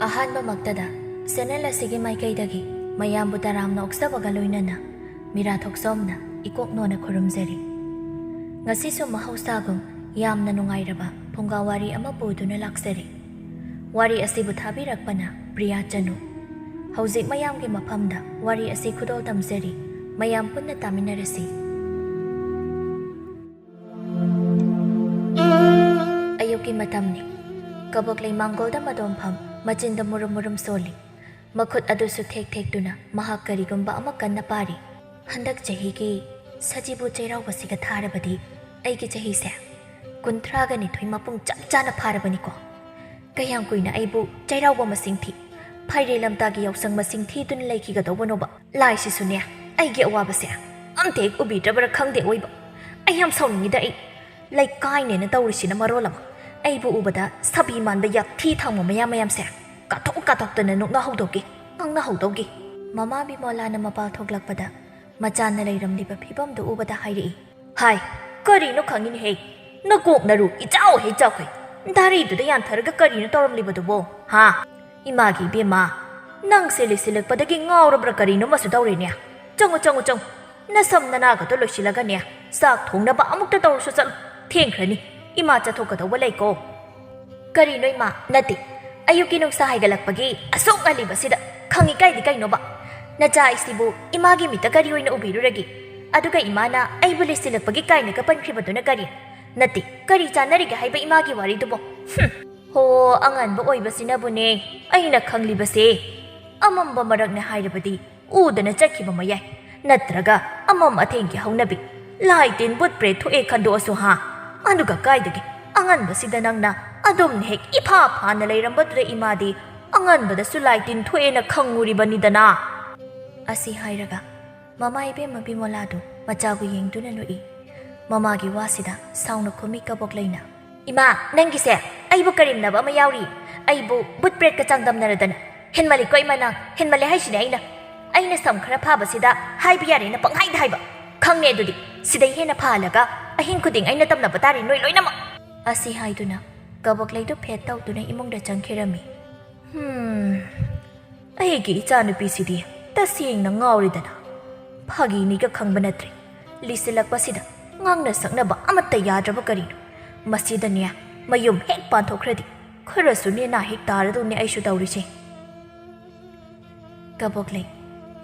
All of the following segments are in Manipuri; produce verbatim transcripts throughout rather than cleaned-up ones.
ꯑꯍꯥꯟꯕꯃꯛꯇꯗ ꯆꯦꯅꯦꯜ ꯑꯁꯤꯒꯤ ꯃꯥꯏꯀꯩꯗꯒꯤ ꯃꯌꯥꯝꯕꯨ ꯇꯔꯥꯝꯅ ꯑꯣꯛꯆꯕꯒ ꯂꯣꯏꯅꯅ ꯃꯤꯔꯥ ꯊꯣꯛꯆꯣꯝꯅ ꯏꯀꯣꯛ ꯅꯣꯟꯅ ꯈꯨꯔꯨꯝꯖꯔꯤ꯫ ꯉꯁꯤꯁꯨ ꯃꯍꯧꯁꯥꯒꯨꯝ ꯌꯥꯝꯅ ꯅꯨꯡꯉꯥꯏꯔꯕ ꯐꯨꯡꯒꯥ ꯋꯥꯔꯤ ꯑꯃ ꯄꯨꯗꯨꯅ ꯂꯥꯛꯆꯔꯤ꯫ ꯋꯥꯔꯤ ꯑꯁꯤꯕꯨ ꯊꯥꯕꯤꯔꯛꯄꯅ ꯄ꯭ꯔꯤꯌꯥ ꯆꯅꯨ꯫ ꯍꯧꯖꯤꯛ ꯃꯌꯥꯝꯒꯤ ꯃꯐꯝꯗ ꯋꯥꯔꯤ ꯑꯁꯤ ꯈꯨꯗꯣꯜ ꯇꯝꯖꯔꯤ꯫ ꯃꯌꯥꯝ ꯄꯨꯟꯅ ꯇꯥꯃꯤꯟꯅꯔꯁꯤ꯫ ꯑꯌꯨꯛꯀꯤ ꯃꯇꯝꯅꯤ꯫ ꯀꯕꯣꯛꯂꯩ ꯃꯥꯡꯒꯣꯜꯗ ꯃꯗꯣꯝꯐꯝ ꯃꯆꯤꯟꯗ ꯃꯨꯔꯨꯝ ꯃꯨꯔꯨꯝ ꯁꯣꯜꯂꯤ꯫ ꯃꯈꯨꯠ ꯑꯗꯨꯁꯨ ꯊꯦꯛ ꯊꯦꯛꯇꯨꯅ ꯃꯍꯥꯛ ꯀꯔꯤꯒꯨꯝꯕ ꯑꯃ ꯀꯟꯅ ꯄꯥꯔꯤ꯫ ꯍꯟꯗꯛ ꯆꯍꯤꯒꯤ ꯁꯖꯤꯕꯨ ꯆꯩꯔꯥꯎꯕꯁꯤꯒ ꯊꯥꯔꯕꯗꯤ ꯑꯩꯒꯤ ꯆꯍꯤꯁꯦ ꯀꯨꯟꯊ꯭ꯔꯥꯒ ꯅꯤꯊꯣꯏ ꯃꯄꯨꯡ ꯆꯞ ꯆꯥꯅ ꯐꯥꯔꯕꯅꯤꯀꯣ꯫ ꯀꯌꯥꯝ ꯀꯨꯏꯅ ꯑꯩꯕꯨ ꯆꯩꯔꯥꯎꯕ ꯃꯁꯤꯡ ꯊꯤ, ꯐꯩꯔꯦ ꯂꯝꯇꯥꯒꯤ ꯌꯥꯎꯁꯪ ꯃꯁꯤꯡ ꯊꯤꯗꯨꯅ ꯂꯩꯈꯤꯒꯗꯧꯕꯅꯣꯕ? ꯂꯥꯏꯁꯤꯁꯨꯅꯦ, ꯑꯩꯒꯤ ꯑꯋꯥꯕꯁꯦ ꯑꯝꯇ ꯍꯦꯛ ꯎꯕꯤꯗ꯭ꯔꯕ꯭ꯔꯥ ꯈꯪꯗꯦ ꯑꯣꯏꯕ꯫ ꯑꯩ ꯌꯥꯝ ꯁꯥꯎꯅꯤꯡꯉꯤꯗ ꯑꯩ꯫ ꯂꯩꯀꯥꯏꯅꯦꯅ ꯇꯧꯔꯤꯁꯤꯅ ꯃꯔꯣꯜ ꯑꯃ꯫ ꯑꯩꯕꯨ ꯎꯕꯗ ꯁꯥꯕꯤ ꯃꯥꯟꯕ ꯌꯥꯊꯤ ꯊꯥꯡꯕ ꯃꯌꯥꯝ ꯃꯌꯥꯝꯁꯦ ꯀꯥꯊꯣꯛ ꯀꯥꯊꯣꯛꯇꯅ ꯅꯣꯛꯅꯍꯧꯗꯧꯒꯤ, ꯉꯥꯡꯅꯍꯧꯗꯧꯒꯤ꯫ ꯃꯃꯥ ꯕꯤꯃꯣꯂꯥꯅ ꯃꯄꯥꯜ ꯊꯣꯛꯂꯛꯄꯗ ꯃꯆꯥꯅ ꯂꯩꯔꯝꯂꯤꯕ ꯐꯤꯕꯝꯗꯨ ꯎꯕꯗ ꯍꯥꯏꯔꯛꯏ꯫ ꯍꯥꯏ, ꯀꯔꯤꯅꯣ ꯈꯪꯉꯤꯅꯦꯍꯦ? ꯅꯀꯣꯛ ꯅꯔꯨ ꯏꯆꯥꯎ ꯍꯦꯛ ꯆꯥꯎꯈꯩ꯫ ꯗꯥꯔꯤꯗꯨꯗ ꯌꯥꯟꯊꯔꯒ ꯀꯔꯤꯅꯣ ꯇꯧꯔꯝꯂꯤꯕꯗꯨꯕꯣ? ꯍꯥ? ꯏꯃꯥꯒꯤ ꯏꯕꯦꯝꯃ, ꯅꯪꯁꯦ ꯂꯤꯁꯤꯜꯂꯛꯄꯗꯒꯤ ꯉꯥꯎꯔꯕ꯭ꯔꯥ ꯀꯔꯤꯅꯣꯃꯁꯨ ꯇꯧꯔꯦꯅꯦ꯫ ꯆꯪꯉꯨ, ꯆꯪꯉꯨ, ꯆꯪꯉꯨ꯫ ꯅꯁꯝ ꯅꯅꯥꯒꯗꯣ ꯂꯣꯏꯁꯤꯜꯂꯒꯅꯦ, ꯆꯥꯛ ꯊꯣꯡꯅꯕ ꯑꯃꯨꯛꯇ ꯇꯧꯔꯨꯁꯨ ꯆꯠꯂꯨ꯫ ꯊꯦꯡꯈ꯭ꯔꯅꯤ꯫ ꯏꯃꯥ ꯆꯠꯊꯣꯛꯀꯗꯧꯕ ꯂꯩꯀꯣ꯫ ꯀꯔꯤꯅꯣ ꯏꯃꯥ? ꯅꯠꯇꯦ, ꯑꯌꯨꯛꯀꯤ ꯅꯨꯡꯁꯥ ꯍꯥꯏꯒꯠꯂꯛꯄꯒꯤ ꯑꯁꯨꯛ ꯉꯜꯂꯤꯕꯁꯤꯗ ꯈꯪꯏꯀꯥꯏꯗꯤ ꯀꯩꯅꯣꯕ? ꯅꯆꯥ ꯑꯩꯁꯤꯕꯨ ꯏꯃꯥꯒꯤ ꯃꯤꯠꯇ ꯀꯔꯤ ꯑꯣꯏꯅ ꯎꯕꯤꯔꯨꯔꯒꯦ? ꯑꯗꯨꯒ ꯏꯃꯥꯅ ꯑꯩꯕꯨ ꯂꯤꯁꯤꯜꯂꯛꯄꯒꯤ ꯀꯥꯏꯅꯒ ꯄꯟꯈ꯭ꯔꯤꯕꯗꯨꯅ ꯀꯔꯤ? ꯅꯠꯇꯦ, ꯀꯔꯤ ꯆꯥꯟꯅꯔꯤꯒꯦ ꯍꯥꯏꯕ ꯏꯃꯥꯒꯤ ꯋꯥꯔꯤꯗꯨꯕꯣ? ꯍꯨꯝ! ꯍꯣ, ꯑꯉꯟꯕ ꯑꯣꯏꯕꯁꯤꯅꯕꯨꯅꯦ ꯑꯩꯅ ꯈꯪꯂꯤꯕꯁꯦ꯫ ꯑꯃꯝꯕ ꯃꯔꯛꯅꯦ ꯍꯥꯏꯔꯕꯗꯤ ꯎꯗꯅ ꯆꯠꯈꯤꯕ ꯃꯌꯥꯏ꯫ ꯅꯠꯇ꯭ꯔꯒ ꯑꯃꯝ ꯑꯊꯦꯡꯒꯤ ꯍꯧꯅꯕꯤ꯫ ꯂꯥꯏ ꯇꯤꯟ ꯕꯨꯠ ꯄ꯭ꯔꯦꯠ ꯊꯣꯛꯑꯦ ꯈꯟꯗꯣꯛꯑꯁꯨ ꯍꯥ? ꯑꯗꯨꯒ ꯀꯥꯏꯗꯒꯤ ꯑꯉꯟꯕꯁꯤꯗ ꯅꯪꯅ ꯑꯗꯨꯝ ꯍꯦꯛ ꯏꯐꯥ ꯐꯥꯅ ꯂꯩꯔꯝꯕꯗꯨꯗ ꯏꯃꯥꯗꯤ ꯑꯉꯟꯕꯗꯁꯨ ꯂꯥꯏ ꯇꯤꯟ ꯊꯣꯛꯑꯦꯅ ꯈꯪꯉꯨꯔꯤꯕꯅꯤꯗꯅ꯫ ꯑꯁꯤ ꯍꯥꯏꯔꯒ ꯃꯃꯥ ꯏꯕꯦꯝꯃ ꯕꯤꯃꯣꯂꯥꯗꯨ ꯃꯆꯥꯕꯨ ꯌꯦꯡꯗꯨꯅ ꯅꯣꯛꯏ꯫ ꯃꯃꯥꯒꯤ ꯋꯥꯁꯤꯗ ꯁꯥꯎꯅ ꯈꯨꯝꯃꯤ ꯀꯕꯣꯛꯂꯩꯅ꯫ ꯏꯃꯥ, ꯅꯪꯒꯤꯁꯦ ꯑꯩꯕꯨ ꯀꯔꯦꯝꯅꯕ ꯑꯃ ꯌꯥꯎꯔꯤ꯫ ꯑꯩꯕꯨ ꯕꯨꯠ ꯄ꯭ꯔꯦꯠꯀ ꯆꯥꯡꯗꯝꯅꯔꯗꯅ꯫ ꯍꯦꯟꯃꯜꯂꯤꯀꯣ ꯏꯃꯥ ꯅꯪ, ꯍꯦꯟꯃꯜꯂꯦ ꯍꯥꯏꯁꯤꯅꯦ ꯑꯩꯅ꯫ ꯑꯩꯅ ꯁꯝ ꯈꯔ ꯐꯥꯕꯁꯤꯗ ꯍꯥꯏꯕ ꯌꯥꯔꯦꯅ ꯄꯪꯍꯥꯏꯗ ꯍꯥꯏꯕ꯫ ꯈꯪꯉꯦ ꯑꯗꯨꯗꯤ, ꯁꯤꯗꯩ ꯍꯦꯟꯅ ꯐꯍꯜꯂꯒ ꯑꯍꯤꯡ ꯈꯨꯗꯤꯡ ꯑꯩꯅ ꯇꯝꯅꯕ ꯇꯥꯔꯦ ꯅꯣꯏ ꯂꯣꯏꯅꯃꯛ꯫ ꯑꯁꯤ ꯍꯥꯏꯗꯨꯅ ꯀꯕꯣꯛꯂꯩꯗꯨ ꯐꯦꯠ ꯇꯧꯗꯨꯅ ꯏꯃꯨꯡꯗ ꯆꯪꯈꯤꯔꯝꯃꯤ꯫ ꯎꯝ, ꯑꯩꯒꯤ ꯏꯆꯥꯅꯨꯄꯤꯁꯤꯗꯤ ꯇꯁꯦꯡꯅ ꯉꯥꯎꯔꯦꯗꯅ꯫ ꯐꯥꯒꯤꯅꯤꯒ ꯈꯪꯕ ꯅꯠꯇ꯭ꯔꯦ꯫ ꯂꯤꯁꯤꯜꯂꯛꯄꯁꯤꯗ ꯉꯥꯡꯅ ꯁꯛꯅꯕ ꯑꯃꯠꯇ ꯌꯥꯗ꯭ꯔꯕ ꯀꯔꯤꯅꯣ? ꯃꯁꯤꯗꯅꯦ, ꯃꯌꯨꯝ ꯍꯦꯛ ꯄꯥꯟꯊꯣꯛꯈ꯭ꯔꯗꯤ ꯈꯔꯁꯨ ꯅꯦꯅꯥ ꯍꯦꯛ ꯇꯥꯔꯗꯧꯅꯦ ꯑꯩꯁꯨ ꯇꯧꯔꯤꯁꯦ꯫ ꯀꯕꯣꯛꯂꯩ,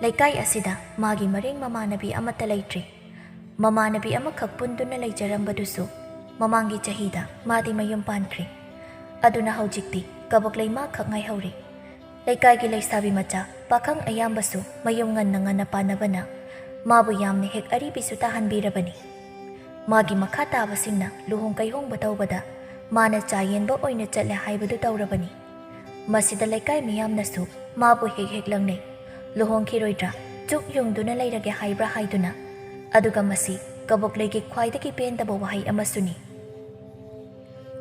ꯂꯩꯀꯥꯏ ꯑꯁꯤꯗ ꯃꯥꯒꯤ ꯃꯔꯦꯡ ꯃꯃꯥꯟꯅꯕꯤ ꯑꯃꯠꯇ ꯂꯩꯇ꯭ꯔꯦ꯫ ꯃꯃꯥꯟꯅꯕꯤ ꯑꯃꯈꯛ ꯄꯨꯟꯗꯨꯅ ꯂꯩꯖꯔꯝꯕꯗꯨꯁꯨ ꯃꯃꯥꯡꯒꯤ ꯆꯍꯤꯗ ꯃꯥꯗꯤ ꯃꯌꯨꯝ ꯄꯥꯟꯈ꯭ꯔꯦ꯫ ꯑꯗꯨꯅ ꯍꯧꯖꯤꯛꯇꯤ ꯀꯕꯣꯛꯂꯩ ꯃꯥꯈꯛ ꯉꯥꯏꯍꯧꯔꯦ꯫ ꯂꯩꯀꯥꯏꯒꯤ ꯂꯩꯁꯥꯕꯤ ꯃꯆꯥ ꯄꯥꯈꯪ ꯑꯌꯥꯝꯕꯁꯨ ꯃꯌꯨꯝ ꯉꯟꯅ ꯉꯟꯅ ꯄꯥꯟꯅꯕꯅ ꯃꯥꯕꯨ ꯌꯥꯝꯅ ꯍꯦꯛ ꯑꯔꯤꯕꯤꯁꯨ ꯇꯥꯍꯟꯕꯤꯔꯕꯅꯤ꯫ ꯃꯥꯒꯤ ꯃꯈꯥ ꯇꯥꯕꯁꯤꯡꯅ ꯂꯨꯍꯣꯡ ꯀꯩꯍꯣꯡꯕ ꯇꯧꯕꯗ ꯃꯥꯅ ꯆꯥ ꯌꯦꯟꯕ ꯑꯣꯏꯅ ꯆꯠꯂꯦ ꯍꯥꯏꯕꯗꯨ ꯇꯧꯔꯕꯅꯤ꯫ ꯃꯁꯤꯗ ꯂꯩꯀꯥꯏ ꯃꯤꯌꯥꯝꯅꯁꯨ ꯃꯥꯕꯨ ꯍꯦꯛ ꯍꯦꯛ ꯂꯪꯅꯩ꯫ "ꯂꯨꯍꯣꯡꯈꯤꯔꯣꯏꯗ꯭ꯔꯥ? ꯆꯨꯛ ꯌꯨꯡꯗꯨꯅ ꯂꯩꯔꯒꯦ ꯍꯥꯏꯕ꯭ꯔꯥ?" ꯍꯥꯏꯗꯨꯅ꯫ ꯑꯗꯨꯒ ꯃꯁꯤ ꯀꯕꯣꯛꯂꯩꯒꯤ ꯈ꯭ꯋꯥꯏꯗꯒꯤ ꯄꯦꯟꯗꯕ ꯋꯥꯍꯩ ꯑꯃꯁꯨꯅꯤ꯫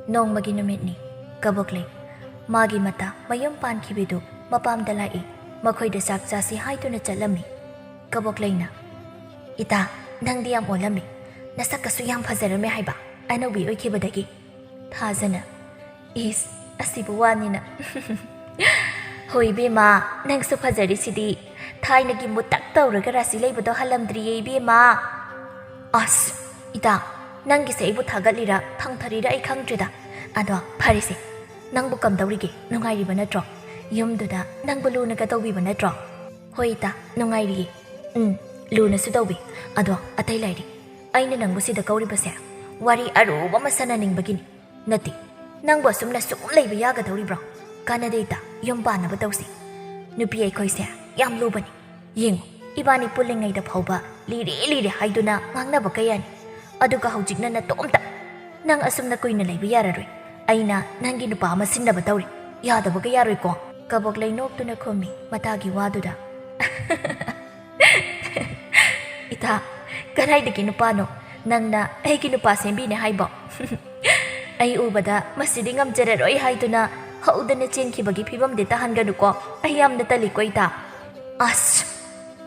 ꯅꯣꯡꯃꯒꯤ ꯅꯨꯃꯤꯠꯅꯤ꯫ ꯀꯕꯣꯛꯂꯩ ꯃꯥꯒꯤ ꯃꯇꯥ ꯃꯌꯨꯝ ꯄꯥꯟꯈꯤꯕꯤꯗꯨ ꯃꯄꯥꯝꯗ ꯂꯥꯛꯏ꯫ ꯃꯈꯣꯏꯗ ꯆꯥꯛ ꯆꯥꯁꯤ ꯍꯥꯏꯗꯨꯅ ꯆꯠꯂꯝꯃꯤ꯫ ꯀꯕꯣꯛꯂꯩꯅ, "ꯏꯇꯥ, ꯅꯪꯗꯤ ꯌꯥꯝ ꯑꯣꯜꯂꯝꯃꯤ꯫ ꯅꯁꯛꯀꯁꯨ ꯌꯥꯝ ꯐꯖꯔꯝꯃꯦ ꯍꯥꯏꯕ, ꯑꯅꯧꯕꯤ ꯑꯣꯏꯈꯤꯕꯗꯒꯤ꯫" ꯊꯥꯖꯅ, "ꯏꯁ, ꯑꯁꯤꯕꯨ ꯋꯥꯅꯤꯅ꯫" "ꯍꯣꯏ ꯏꯕꯦꯝꯃ, ꯅꯪꯁꯨ ꯐꯖꯔꯤꯁꯤꯗꯤ꯫ ꯊꯥꯏꯅꯒꯤ ꯃꯨꯇꯛ ꯇꯧꯔꯒ ꯔꯥꯁꯤ ꯂꯩꯕꯗꯣ ꯍꯜꯂꯝꯗ꯭ꯔꯤꯌꯦ ꯏꯕꯦꯝꯃ꯫" "ꯑꯁ, ꯏꯇꯥ, ꯅꯪꯒꯤꯁꯦ ꯑꯩꯕꯨ ꯊꯥꯒꯠꯂꯤꯔꯥ ꯊꯪꯊꯔꯤꯔꯥ ꯑꯩ ꯈꯪꯗ꯭ꯔꯦꯗ꯫ ꯑꯗꯣ ꯐꯔꯦꯁꯦ, ꯅꯪꯕꯨ ꯀꯝꯗꯧꯔꯤꯒꯦ? ꯅꯨꯡꯉꯥꯏꯔꯤꯕ ꯅꯠꯇ꯭ꯔꯣ? ꯌꯨꯝꯗꯨꯗ ꯅꯪꯕꯨ ꯂꯨꯅꯒ ꯇꯧꯕꯤꯕ ꯅꯠꯇ꯭ꯔꯣ?" "ꯍꯣꯏ ꯏꯇꯥ, ꯅꯨꯡꯉꯥꯏꯔꯤꯌꯦ꯫ ꯎꯝ, ꯂꯨꯅꯁꯨ ꯇꯧꯕꯤ꯫ ꯑꯗꯣ ꯑꯇꯩ ꯂꯥꯏꯔꯤ, ꯑꯩꯅ ꯅꯪꯕꯨ ꯁꯤꯗ ꯀꯧꯔꯤꯕꯁꯦ ꯋꯥꯔꯤ ꯑꯔꯨꯕ ꯑꯃ ꯁꯥꯟꯅꯅꯤꯡꯕꯒꯤꯅꯤ꯫" "ꯅꯠꯇꯦ, ꯅꯪꯕꯨ ꯑꯁꯨꯝꯅ ꯁꯨꯝ ꯂꯩꯕ ꯌꯥꯒꯗꯧꯔꯤꯕ꯭ꯔꯣ? ꯀꯥꯟꯅꯗꯦ ꯏꯇꯥ, ꯌꯨꯝ ꯄꯥꯟꯅꯕ ꯇꯧꯁꯤ꯫ ꯅꯨꯄꯤ ꯑꯩꯈꯣꯏꯁꯦ ꯌꯥꯝ ꯂꯨꯕꯅꯤ꯫ ꯌꯦꯡꯉꯨ, ꯏꯕꯥꯅꯤ ꯄꯨꯜꯂꯤꯉꯩꯗ ꯐꯥꯎꯕ ꯂꯤꯔꯦ ꯂꯤꯔꯦ ꯍꯥꯏꯗꯨꯅ ꯉꯥꯡꯅꯕ ꯀꯌꯥꯅꯤ꯫ ꯑꯗꯨꯒ ꯍꯧꯖꯤꯛꯅ ꯅꯇꯣꯝꯇ꯫ ꯅꯪ ꯑꯁꯨꯝꯅ ꯀꯨꯏꯅ ꯂꯩꯕ ꯌꯥꯔꯔꯣꯏ꯫ ꯑꯩꯅ ꯅꯪꯒꯤ ꯅꯨꯄꯥ ꯑꯃ ꯁꯤꯟꯅꯕ ꯇꯧꯔꯤ꯫ ꯌꯥꯗꯕꯒ ꯌꯥꯔꯣꯏꯀꯣ?" ꯀꯕꯣꯛꯂꯩ ꯅꯣꯛꯇꯨꯅ ꯈꯨꯝꯃꯤ ꯃꯇꯥꯒꯤ ꯋꯥꯗꯨꯗ꯫ "ꯏꯇꯥ, ꯀꯗꯥꯏꯗꯒꯤ ꯅꯨꯄꯥꯅꯣ? ꯅꯪꯅ ꯑꯩꯒꯤ ꯅꯨꯄꯥ ꯁꯦꯝꯕꯤꯅꯦ ꯍꯥꯏꯕꯣ? ꯑꯩ ꯎꯕꯗ ꯃꯁꯤꯗꯤ ꯉꯝꯖꯔꯔꯣꯏ ꯍꯥꯏꯗꯨꯅ ꯍꯧꯗꯅ ꯆꯦꯟꯈꯤꯕꯒꯤ ꯐꯤꯕꯝꯗꯤ ꯇꯥꯍꯟꯒꯅꯨꯀꯣ꯫ ꯑꯩ ꯌꯥꯝꯅ ꯇꯜꯂꯤꯀꯣ ꯏꯇꯥ꯫" "ꯑꯁ,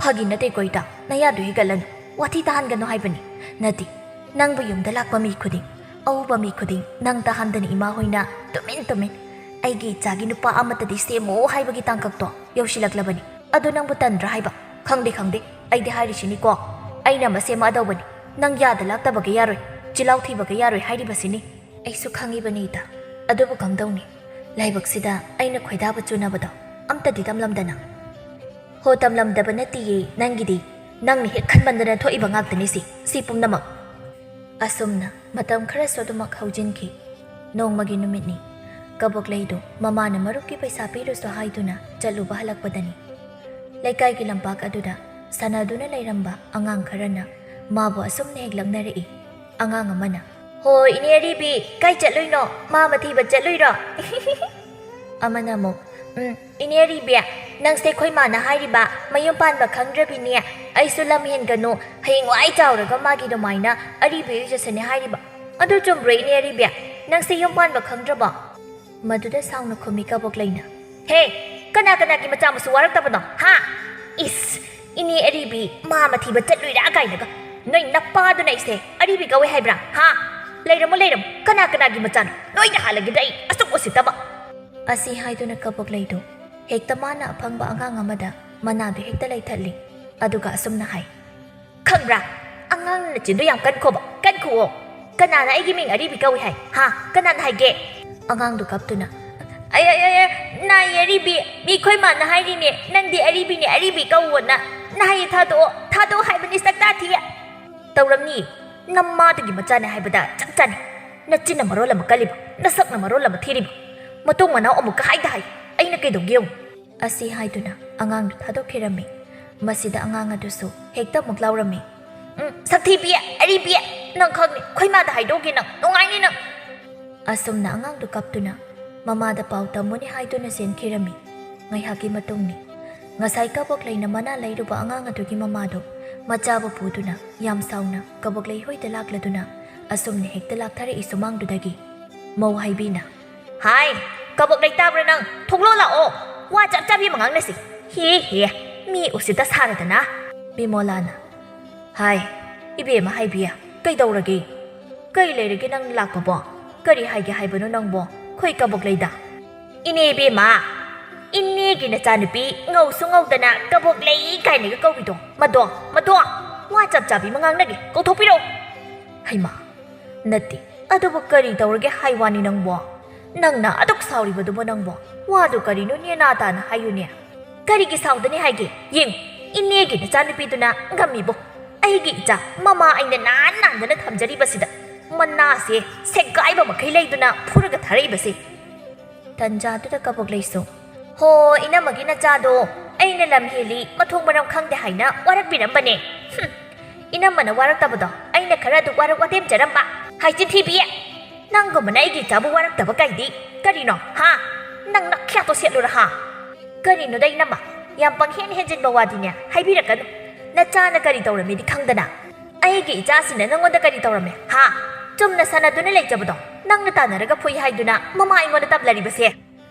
ꯐꯥꯒꯤ ꯅꯠꯇꯦꯀꯣ ꯏꯇꯥ, ꯅꯌꯥꯗꯨ ꯍꯤꯒꯠꯂꯅꯨ꯫ ꯋꯥꯊꯤ ꯇꯥꯍꯟꯒꯅꯨ ꯍꯥꯏꯕꯅꯤ꯫ ꯅꯠꯇꯦ, ꯅꯪꯕꯨ ꯌꯨꯝꯗ ꯂꯥꯛꯄ ꯃꯤ ꯈꯨꯗꯤꯡ, ꯑꯎꯕ ꯃꯤ ꯈꯨꯗꯤꯡ ꯅꯪ ꯇꯥꯍꯟꯗꯅ ꯏꯃꯥ ꯍꯣꯏꯅ ꯇꯨꯃꯤꯟ ꯇꯨꯃꯤꯟ ꯑꯩꯒꯤ ꯏꯆꯥꯒꯤ ꯅꯨꯄꯥ ꯑꯃꯠꯇꯗꯤ ꯁꯦꯝꯃꯣ ꯍꯥꯏꯕꯒꯤ ꯇꯥꯡꯀꯛꯇꯣ ꯌꯧꯁꯤꯜꯂꯛꯂꯕꯅꯤ꯫ ꯑꯗꯨ ꯅꯪꯕꯨ ꯇꯟꯗ꯭ꯔꯥ ꯍꯥꯏꯕ? ꯈꯪꯗꯦ, ꯈꯪꯗꯦ, ꯑꯩꯗꯤ ꯍꯥꯏꯔꯤꯁꯤꯅꯤꯀꯣ, ꯑꯩꯅ ꯑꯃ ꯁꯦꯝꯃꯛꯑꯗꯧꯕꯅꯤ꯫ ꯅꯪ ꯌꯥꯗ ꯂꯥꯛꯇꯕꯒ ꯌꯥꯔꯣꯏ, ꯆꯤꯜꯍꯥꯎ ꯊꯤꯕꯒ ꯌꯥꯔꯣꯏ ꯍꯥꯏꯔꯤꯕꯁꯤꯅꯤ꯫ ꯑꯩꯁꯨ ꯈꯪꯉꯤꯕꯅꯤ ꯏꯇꯥ, ꯑꯗꯨꯕꯨ ꯀꯝꯗꯧꯅꯤ? ꯂꯥꯏꯕꯛꯁꯤꯗ ꯑꯩꯅ ꯈꯣꯏꯗꯥꯕ ꯆꯨꯅꯕꯗꯣ ꯑꯝꯇꯗꯤ ꯇꯝꯂꯝꯗꯅ꯫ ꯍꯣ, ꯇꯝꯂꯝꯗꯕ ꯅꯠꯇꯤꯌꯦ ꯅꯪꯒꯤꯗꯤ꯫ ꯅꯪꯅ ꯍꯦꯛ ꯈꯟꯃꯟꯗꯅ ꯊꯣꯛꯏꯕ ꯉꯥꯛꯇꯅꯤ ꯁꯤ, ꯁꯤ ꯄꯨꯝꯅꯃꯛ꯫ ꯑꯁꯨꯝꯅ ꯃꯇꯝ ꯈꯔꯁꯨ ꯑꯗꯨꯃꯛ ꯍꯧꯖꯤꯟꯈꯤ꯫ ꯅꯣꯡꯃꯒꯤ ꯅꯨꯃꯤꯠꯅꯤ꯫ ꯀꯕꯣꯛꯂꯩꯗꯨ ꯃꯃꯥꯅ ꯃꯔꯨꯞꯀꯤ ꯄꯩꯁꯥ ꯄꯤꯔꯨꯁꯣ ꯍꯥꯏꯗꯨꯅ ꯆꯠꯂꯨꯕ ꯍꯜꯂꯛꯄꯗꯅꯤ꯫ ꯂꯩꯀꯥꯏꯒꯤ ꯂꯝꯄꯥꯛ ꯑꯗꯨꯗ ꯁꯥꯟꯅꯗꯨꯅ ꯂꯩꯔꯝꯕ ꯑꯉꯥꯡ ꯈꯔꯅ ꯃꯥꯕꯨ ꯑꯁꯨꯝꯅ ꯍꯦꯛ ꯂꯛꯅꯔꯛꯏ꯫ ꯑꯉꯥꯡ ꯑꯃꯅ, "ꯍꯣ, ꯏꯅꯦ ꯑꯔꯤꯕꯤ, ꯀꯥꯏ ꯆꯠꯂꯨꯏꯅꯣ? ꯃꯥ ꯃꯊꯤꯕ ꯆꯠꯂꯨꯏꯔꯣ?" ꯑꯃꯅ ꯑꯃꯨꯛ, "ꯎꯝ, ꯏꯅꯦ ꯑꯔꯤꯕꯤ, ꯅꯪꯁꯦ ꯑꯩꯈꯣꯏ ꯃꯥꯅ ꯍꯥꯏꯔꯤꯕ ꯃꯌꯨꯝ ꯄꯥꯟꯕ ꯈꯪꯗ꯭ꯔꯕꯤꯅꯦ꯫ ꯑꯩꯁꯨ ꯂꯝ ꯍꯦꯟꯒꯅꯨ, ꯍꯌꯦꯡꯋꯥꯏ ꯆꯥꯎꯔꯒ ꯃꯥꯒꯤ ꯑꯗꯨꯃꯥꯏꯅ ꯑꯔꯤꯕꯤ ꯑꯣꯏꯖꯁꯅꯤ ꯍꯥꯏꯔꯤꯕ꯫ ꯑꯗꯨ ꯆꯨꯝꯕ꯭ꯔꯣ, ꯏꯅꯦ ꯑꯔꯤꯕꯤ? ꯅꯪꯁꯦ ꯌꯨꯝ ꯄꯥꯟꯕ ꯈꯪꯗ꯭ꯔꯕꯣ?" ꯃꯗꯨꯗ ꯁꯥꯎꯅ ꯈꯨꯝꯃꯤ ꯀꯕꯣꯛꯂꯩꯅ, "ꯍꯦ, ꯀꯅꯥ ꯀꯅꯥꯒꯤ ꯃꯆꯥ ꯃꯁꯨ ꯋꯥꯔꯛꯇꯕꯅꯣ, ꯍꯥ? ꯏꯁ, ꯏꯅꯦ ꯑꯔꯤꯕꯤ ꯃꯥ ꯃꯊꯤꯕ ꯆꯠꯂꯨꯏꯔꯥ ꯀꯥꯏꯅꯒ꯫ ꯅꯣꯏ ꯅꯄꯥꯗꯨꯅ ꯑꯩꯁꯦ ꯑꯔꯤꯕꯤ ꯀꯧꯏ ꯍꯥꯏꯕ꯭ꯔꯥ, ꯍꯥ? ꯂꯩꯔꯝꯃꯣ, ꯂꯩꯔꯝꯃꯣ, ꯀꯅꯥ ꯀꯅꯥꯒꯤ ꯃꯆꯥꯅꯣ? ꯂꯣꯏꯅ ꯍꯥꯜꯂꯒꯦꯗ ꯑꯩ, ꯑꯁꯨꯛ ꯎꯁꯤꯠꯇꯕ!" ꯑꯁꯤ ꯍꯥꯏꯗꯨꯅ ꯀꯕꯣꯛꯂꯩꯗꯨ ꯍꯦꯛꯇ ꯃꯥꯅ ꯑꯐꯪꯕ ꯑꯉꯥꯡ ꯑꯃꯗ ꯃꯅꯥꯗꯨ ꯍꯦꯛꯇ ꯂꯩꯊꯠꯂꯤ꯫ ꯑꯗꯨꯒ ꯑꯁꯨꯝꯅ ꯍꯥꯏ, "ꯈꯪꯕ꯭ꯔꯥ? ꯑꯉꯥꯡ ꯅꯆꯤꯟꯗꯣ ꯌꯥꯝ ꯀꯟꯈꯣꯕ, ꯀꯟꯈꯨꯑꯣ꯫ ꯀꯅꯥꯅ ꯑꯩꯒꯤ ꯃꯤꯡ ꯑꯔꯤꯕꯤ ꯀꯧꯏ ꯍꯥꯏ? ꯍꯥ? ꯀꯅꯥꯅ ꯍꯥꯏꯒꯦ?" ꯑꯉꯥꯡꯗꯨ ꯀꯞꯇꯨꯅ, "ꯑꯩ, ꯑꯩ, ꯑꯩ, ꯑꯩ, ꯅꯥꯏ ꯑꯔꯤꯕꯤ, ꯃꯤ ꯑꯩꯈꯣꯏ ꯃꯥꯅ ꯍꯥꯏꯔꯤꯅꯦ, ꯅꯪꯗꯤ ꯑꯔꯤꯕꯤꯅꯦ, ꯑꯔꯤꯕꯤ ꯀꯧꯑꯣꯅ꯫ ꯅꯥꯏ, ꯊꯥꯗꯣꯛꯑꯣ, ꯊꯥꯗꯣꯛꯑꯣ ꯍꯥꯏꯕꯅꯤ, ꯁꯛꯇꯥ ꯊꯤ!" ꯇꯧꯔꯝꯅꯤ꯫ ꯅꯃꯥꯗꯨꯒꯤ ꯃꯆꯥꯅꯦ ꯍꯥꯏꯕꯗ ꯆꯞ ꯆꯥꯅꯤ꯫ ꯅꯆꯤꯟꯅ ꯃꯔꯣꯜ ꯑꯃ ꯀꯜꯂꯤꯕ, ꯅꯁꯛꯅ ꯃꯔꯣꯜ ꯑꯃ ꯊꯤꯔꯤꯕ꯫ ꯃꯇꯨꯡ ꯃꯅꯥꯎ ꯑꯃꯨꯛꯀ ꯍꯥꯏꯗ ꯍꯥꯏ, ꯑꯩꯅ ꯀꯩꯗꯧꯒꯦ ꯌꯦꯡꯉꯨ꯫ ꯑꯁꯤ ꯍꯥꯏꯗꯨꯅ ꯑꯉꯥꯡꯗꯨ ꯊꯥꯗꯣꯛꯈꯤꯔꯝꯃꯤ꯫ ꯃꯁꯤꯗ ꯑꯉꯥꯡ ꯑꯗꯨꯁꯨ ꯍꯦꯛꯇ ꯑꯃꯨꯛ ꯂꯥꯎꯔꯝꯃꯤ, "ꯎꯝ, ꯁꯛꯊꯤꯕꯤ, ꯑꯔꯤꯕꯤ, ꯅꯪ ꯈꯪꯅꯤ, ꯈꯣꯏꯃꯥꯗ ꯍꯥꯏꯗꯣꯛꯀꯦ ꯅꯪ, ꯅꯨꯡꯉꯥꯏꯅꯤ ꯅꯪ!" ꯑꯁꯨꯝꯅ ꯑꯉꯥꯡꯗꯨ ꯀꯞꯇꯨꯅ ꯃꯃꯥꯗ ꯄꯥꯎ ꯇꯝꯃꯨꯅꯤ ꯍꯥꯏꯗꯨꯅ ꯆꯦꯟꯈꯤꯔꯝꯃꯤ꯫ ꯉꯥꯏꯍꯥꯛꯀꯤ ꯃꯇꯨꯡꯅꯤ꯫ ꯉꯁꯥꯏ ꯀꯕꯣꯛꯂꯩꯅ ꯃꯅꯥ ꯂꯩꯔꯨꯕ ꯑꯉꯥꯡ ꯑꯗꯨꯒꯤ ꯃꯃꯥꯗꯨ ꯃꯆꯥꯕꯨ ꯄꯨꯗꯨꯅ ꯌꯥꯝ ꯁꯥꯎꯅ ꯀꯕꯣꯛꯂꯩ ꯍꯣꯏꯗ ꯂꯥꯛꯂꯗꯨꯅ ꯑꯁꯨꯝꯅ ꯍꯦꯛꯇ ꯂꯥꯛꯊꯔꯛꯏ ꯁꯨꯃꯥꯡꯗꯨꯗꯒꯤ꯫ ꯃꯧ ꯍꯥꯏꯕꯤꯅ, "ꯍꯥꯏ, ꯀꯕꯣꯛꯂꯩ ꯇꯥꯕ꯭ꯔꯥ ꯅꯪ? ꯊꯣꯛꯂꯛꯑꯣ ꯂꯥꯛꯑꯣ! ꯋꯥ ꯆꯞ ꯆꯥꯕꯤ ꯑꯃ ꯉꯥꯡꯅꯁꯤ꯫ ꯍꯦ ꯍꯦ, ꯃꯤ ꯎꯁꯤꯠꯇ ꯁꯥꯔꯗꯅ!" ꯕꯤꯃꯣꯂꯥꯅ, "ꯍꯥꯏ, ꯏꯕꯦꯝꯃ ꯍꯥꯏꯕꯤ, ꯀꯩꯗꯧꯔꯒꯦ? ꯀꯩ ꯂꯩꯔꯒꯦ ꯅꯪ ꯂꯥꯛꯄꯕꯣ? ꯀꯔꯤ ꯍꯥꯏꯒꯦ ꯍꯥꯏꯕꯅꯣ ꯅꯪꯕꯣ? ꯈꯣꯏ ꯀꯕꯣꯛꯂꯩꯗ?" ꯏꯅꯦ ꯏꯕꯦꯝꯃ, ꯏꯅꯦꯒꯤ ꯅꯆꯥꯅꯨꯄꯤ ꯉꯧꯁꯨ ꯉꯧꯗꯅ ꯀꯕꯣꯛ ꯂꯩ ꯀꯥꯏꯅꯒ ꯀꯧꯕꯤꯗꯣ, ꯃꯗꯣ, ꯃꯗꯣ, ꯋꯥ ꯆꯞ ꯆꯥꯕꯤ ꯑꯃ ꯉꯥꯡꯅꯒꯦ, ꯀꯧꯊꯣꯛꯄꯤꯔꯛꯑꯣ꯫ ꯍꯩꯃꯥ, ꯅꯠꯇꯦ, ꯑꯗꯨꯕꯨ ꯀꯔꯤ ꯇꯧꯔꯒꯦ ꯍꯥꯏ ꯋꯥꯅꯤ ꯅꯪꯕꯣ? ꯅꯪꯅ ꯑꯗꯨꯛ ꯁꯥꯎꯔꯤꯕꯗꯨꯕꯨ ꯅꯪꯕꯣ? ꯋꯥꯗꯨ ꯀꯔꯤꯅꯣ ꯅꯦꯅꯥ ꯇꯥꯅ ꯍꯥꯏꯌꯨꯅꯦ꯫ ꯀꯔꯤꯒꯤ ꯁꯥꯎꯗꯅꯤ ꯍꯥꯏꯒꯦ? ꯌꯦꯡꯉꯨ, ꯏꯅꯦꯒꯤ ꯅꯆꯥꯅꯨꯄꯤꯗꯨꯅ ꯉꯝꯃꯤꯕꯣ꯫ ꯑꯩꯒꯤ ꯏꯆꯥ, ꯃꯃꯥ ꯑꯩꯅ ꯅꯥꯟ ꯅꯥꯟꯗꯅ ꯊꯝꯖꯔꯤꯕꯁꯤꯗ ꯃꯅꯥꯁꯦ ꯁꯦꯒꯥꯏꯕ ꯃꯈꯩ ꯂꯩꯗꯨꯅ ꯐꯨꯔꯒ ꯊꯥꯔꯛꯏꯕꯁꯦ꯫ ꯇꯟꯖꯥꯗꯨꯗ ꯀꯕꯣꯛꯂꯩꯁꯨ, "ꯍꯣ, ꯏꯅꯝꯃꯒꯤ ꯅꯆꯥꯗꯣ ꯑꯩꯅ ꯂꯝ ꯍꯦꯜꯂꯤ, ꯃꯊꯣꯡ ꯃꯔꯝ ꯈꯪꯗꯦ ꯍꯥꯏꯅ ꯋꯥꯔꯛꯄꯤꯔꯝꯕꯅꯦ꯫ ꯍꯨꯝ, ꯏꯅꯝꯃꯅ ꯋꯥꯔꯛꯇꯕꯗꯣ ꯑꯩꯅ ꯈꯔ ꯑꯗꯨꯛ ꯋꯥꯔꯛ ꯋꯥꯇꯦꯝꯖꯔꯝꯕ ꯍꯥꯏ ꯆꯤꯟꯊꯤꯕꯤ! ꯅꯪꯒꯨꯝꯕꯅ ꯑꯩꯒꯤ ꯏꯆꯥꯕꯨ ꯋꯥꯔꯛꯇꯕ ꯀꯥꯏꯗꯤ ꯀꯔꯤꯅꯣ, ꯍꯥ? ꯅꯪ ꯅꯈꯌꯥꯠꯇꯣ ꯁꯦꯠꯂꯨꯔ, ꯍꯥ?" "ꯀꯔꯤꯅꯣꯗ ꯏꯅꯝꯃ, ꯌꯥꯝ ꯄꯪꯍꯦꯟ ꯍꯦꯟꯖꯤꯟꯕ ꯋꯥꯗꯤꯅꯦ ꯍꯥꯏꯕꯤꯔꯛꯀꯅꯨ꯫ ꯅꯆꯥꯅ ꯀꯔꯤ ꯇꯧꯔꯝꯃꯤꯗꯤ ꯈꯪꯗꯅ꯫ ꯑꯩꯒꯤ ꯏꯆꯥꯁꯤꯅ ꯅꯪꯉꯣꯟꯗ ꯀꯔꯤ ꯇꯧꯔꯝꯃꯦ, ꯍꯥ? ꯆꯨꯝꯅ ꯁꯥꯟꯅꯗꯨꯅ ꯂꯩꯖꯕꯗꯣ ꯅꯪꯅ ꯇꯥꯟꯅꯔꯒ ꯐꯨꯏ ꯍꯥꯏꯗꯨꯅ ꯃꯃꯥ ꯑꯩꯉꯣꯟꯗ ꯇꯝꯂꯔꯤꯕꯁꯦ?"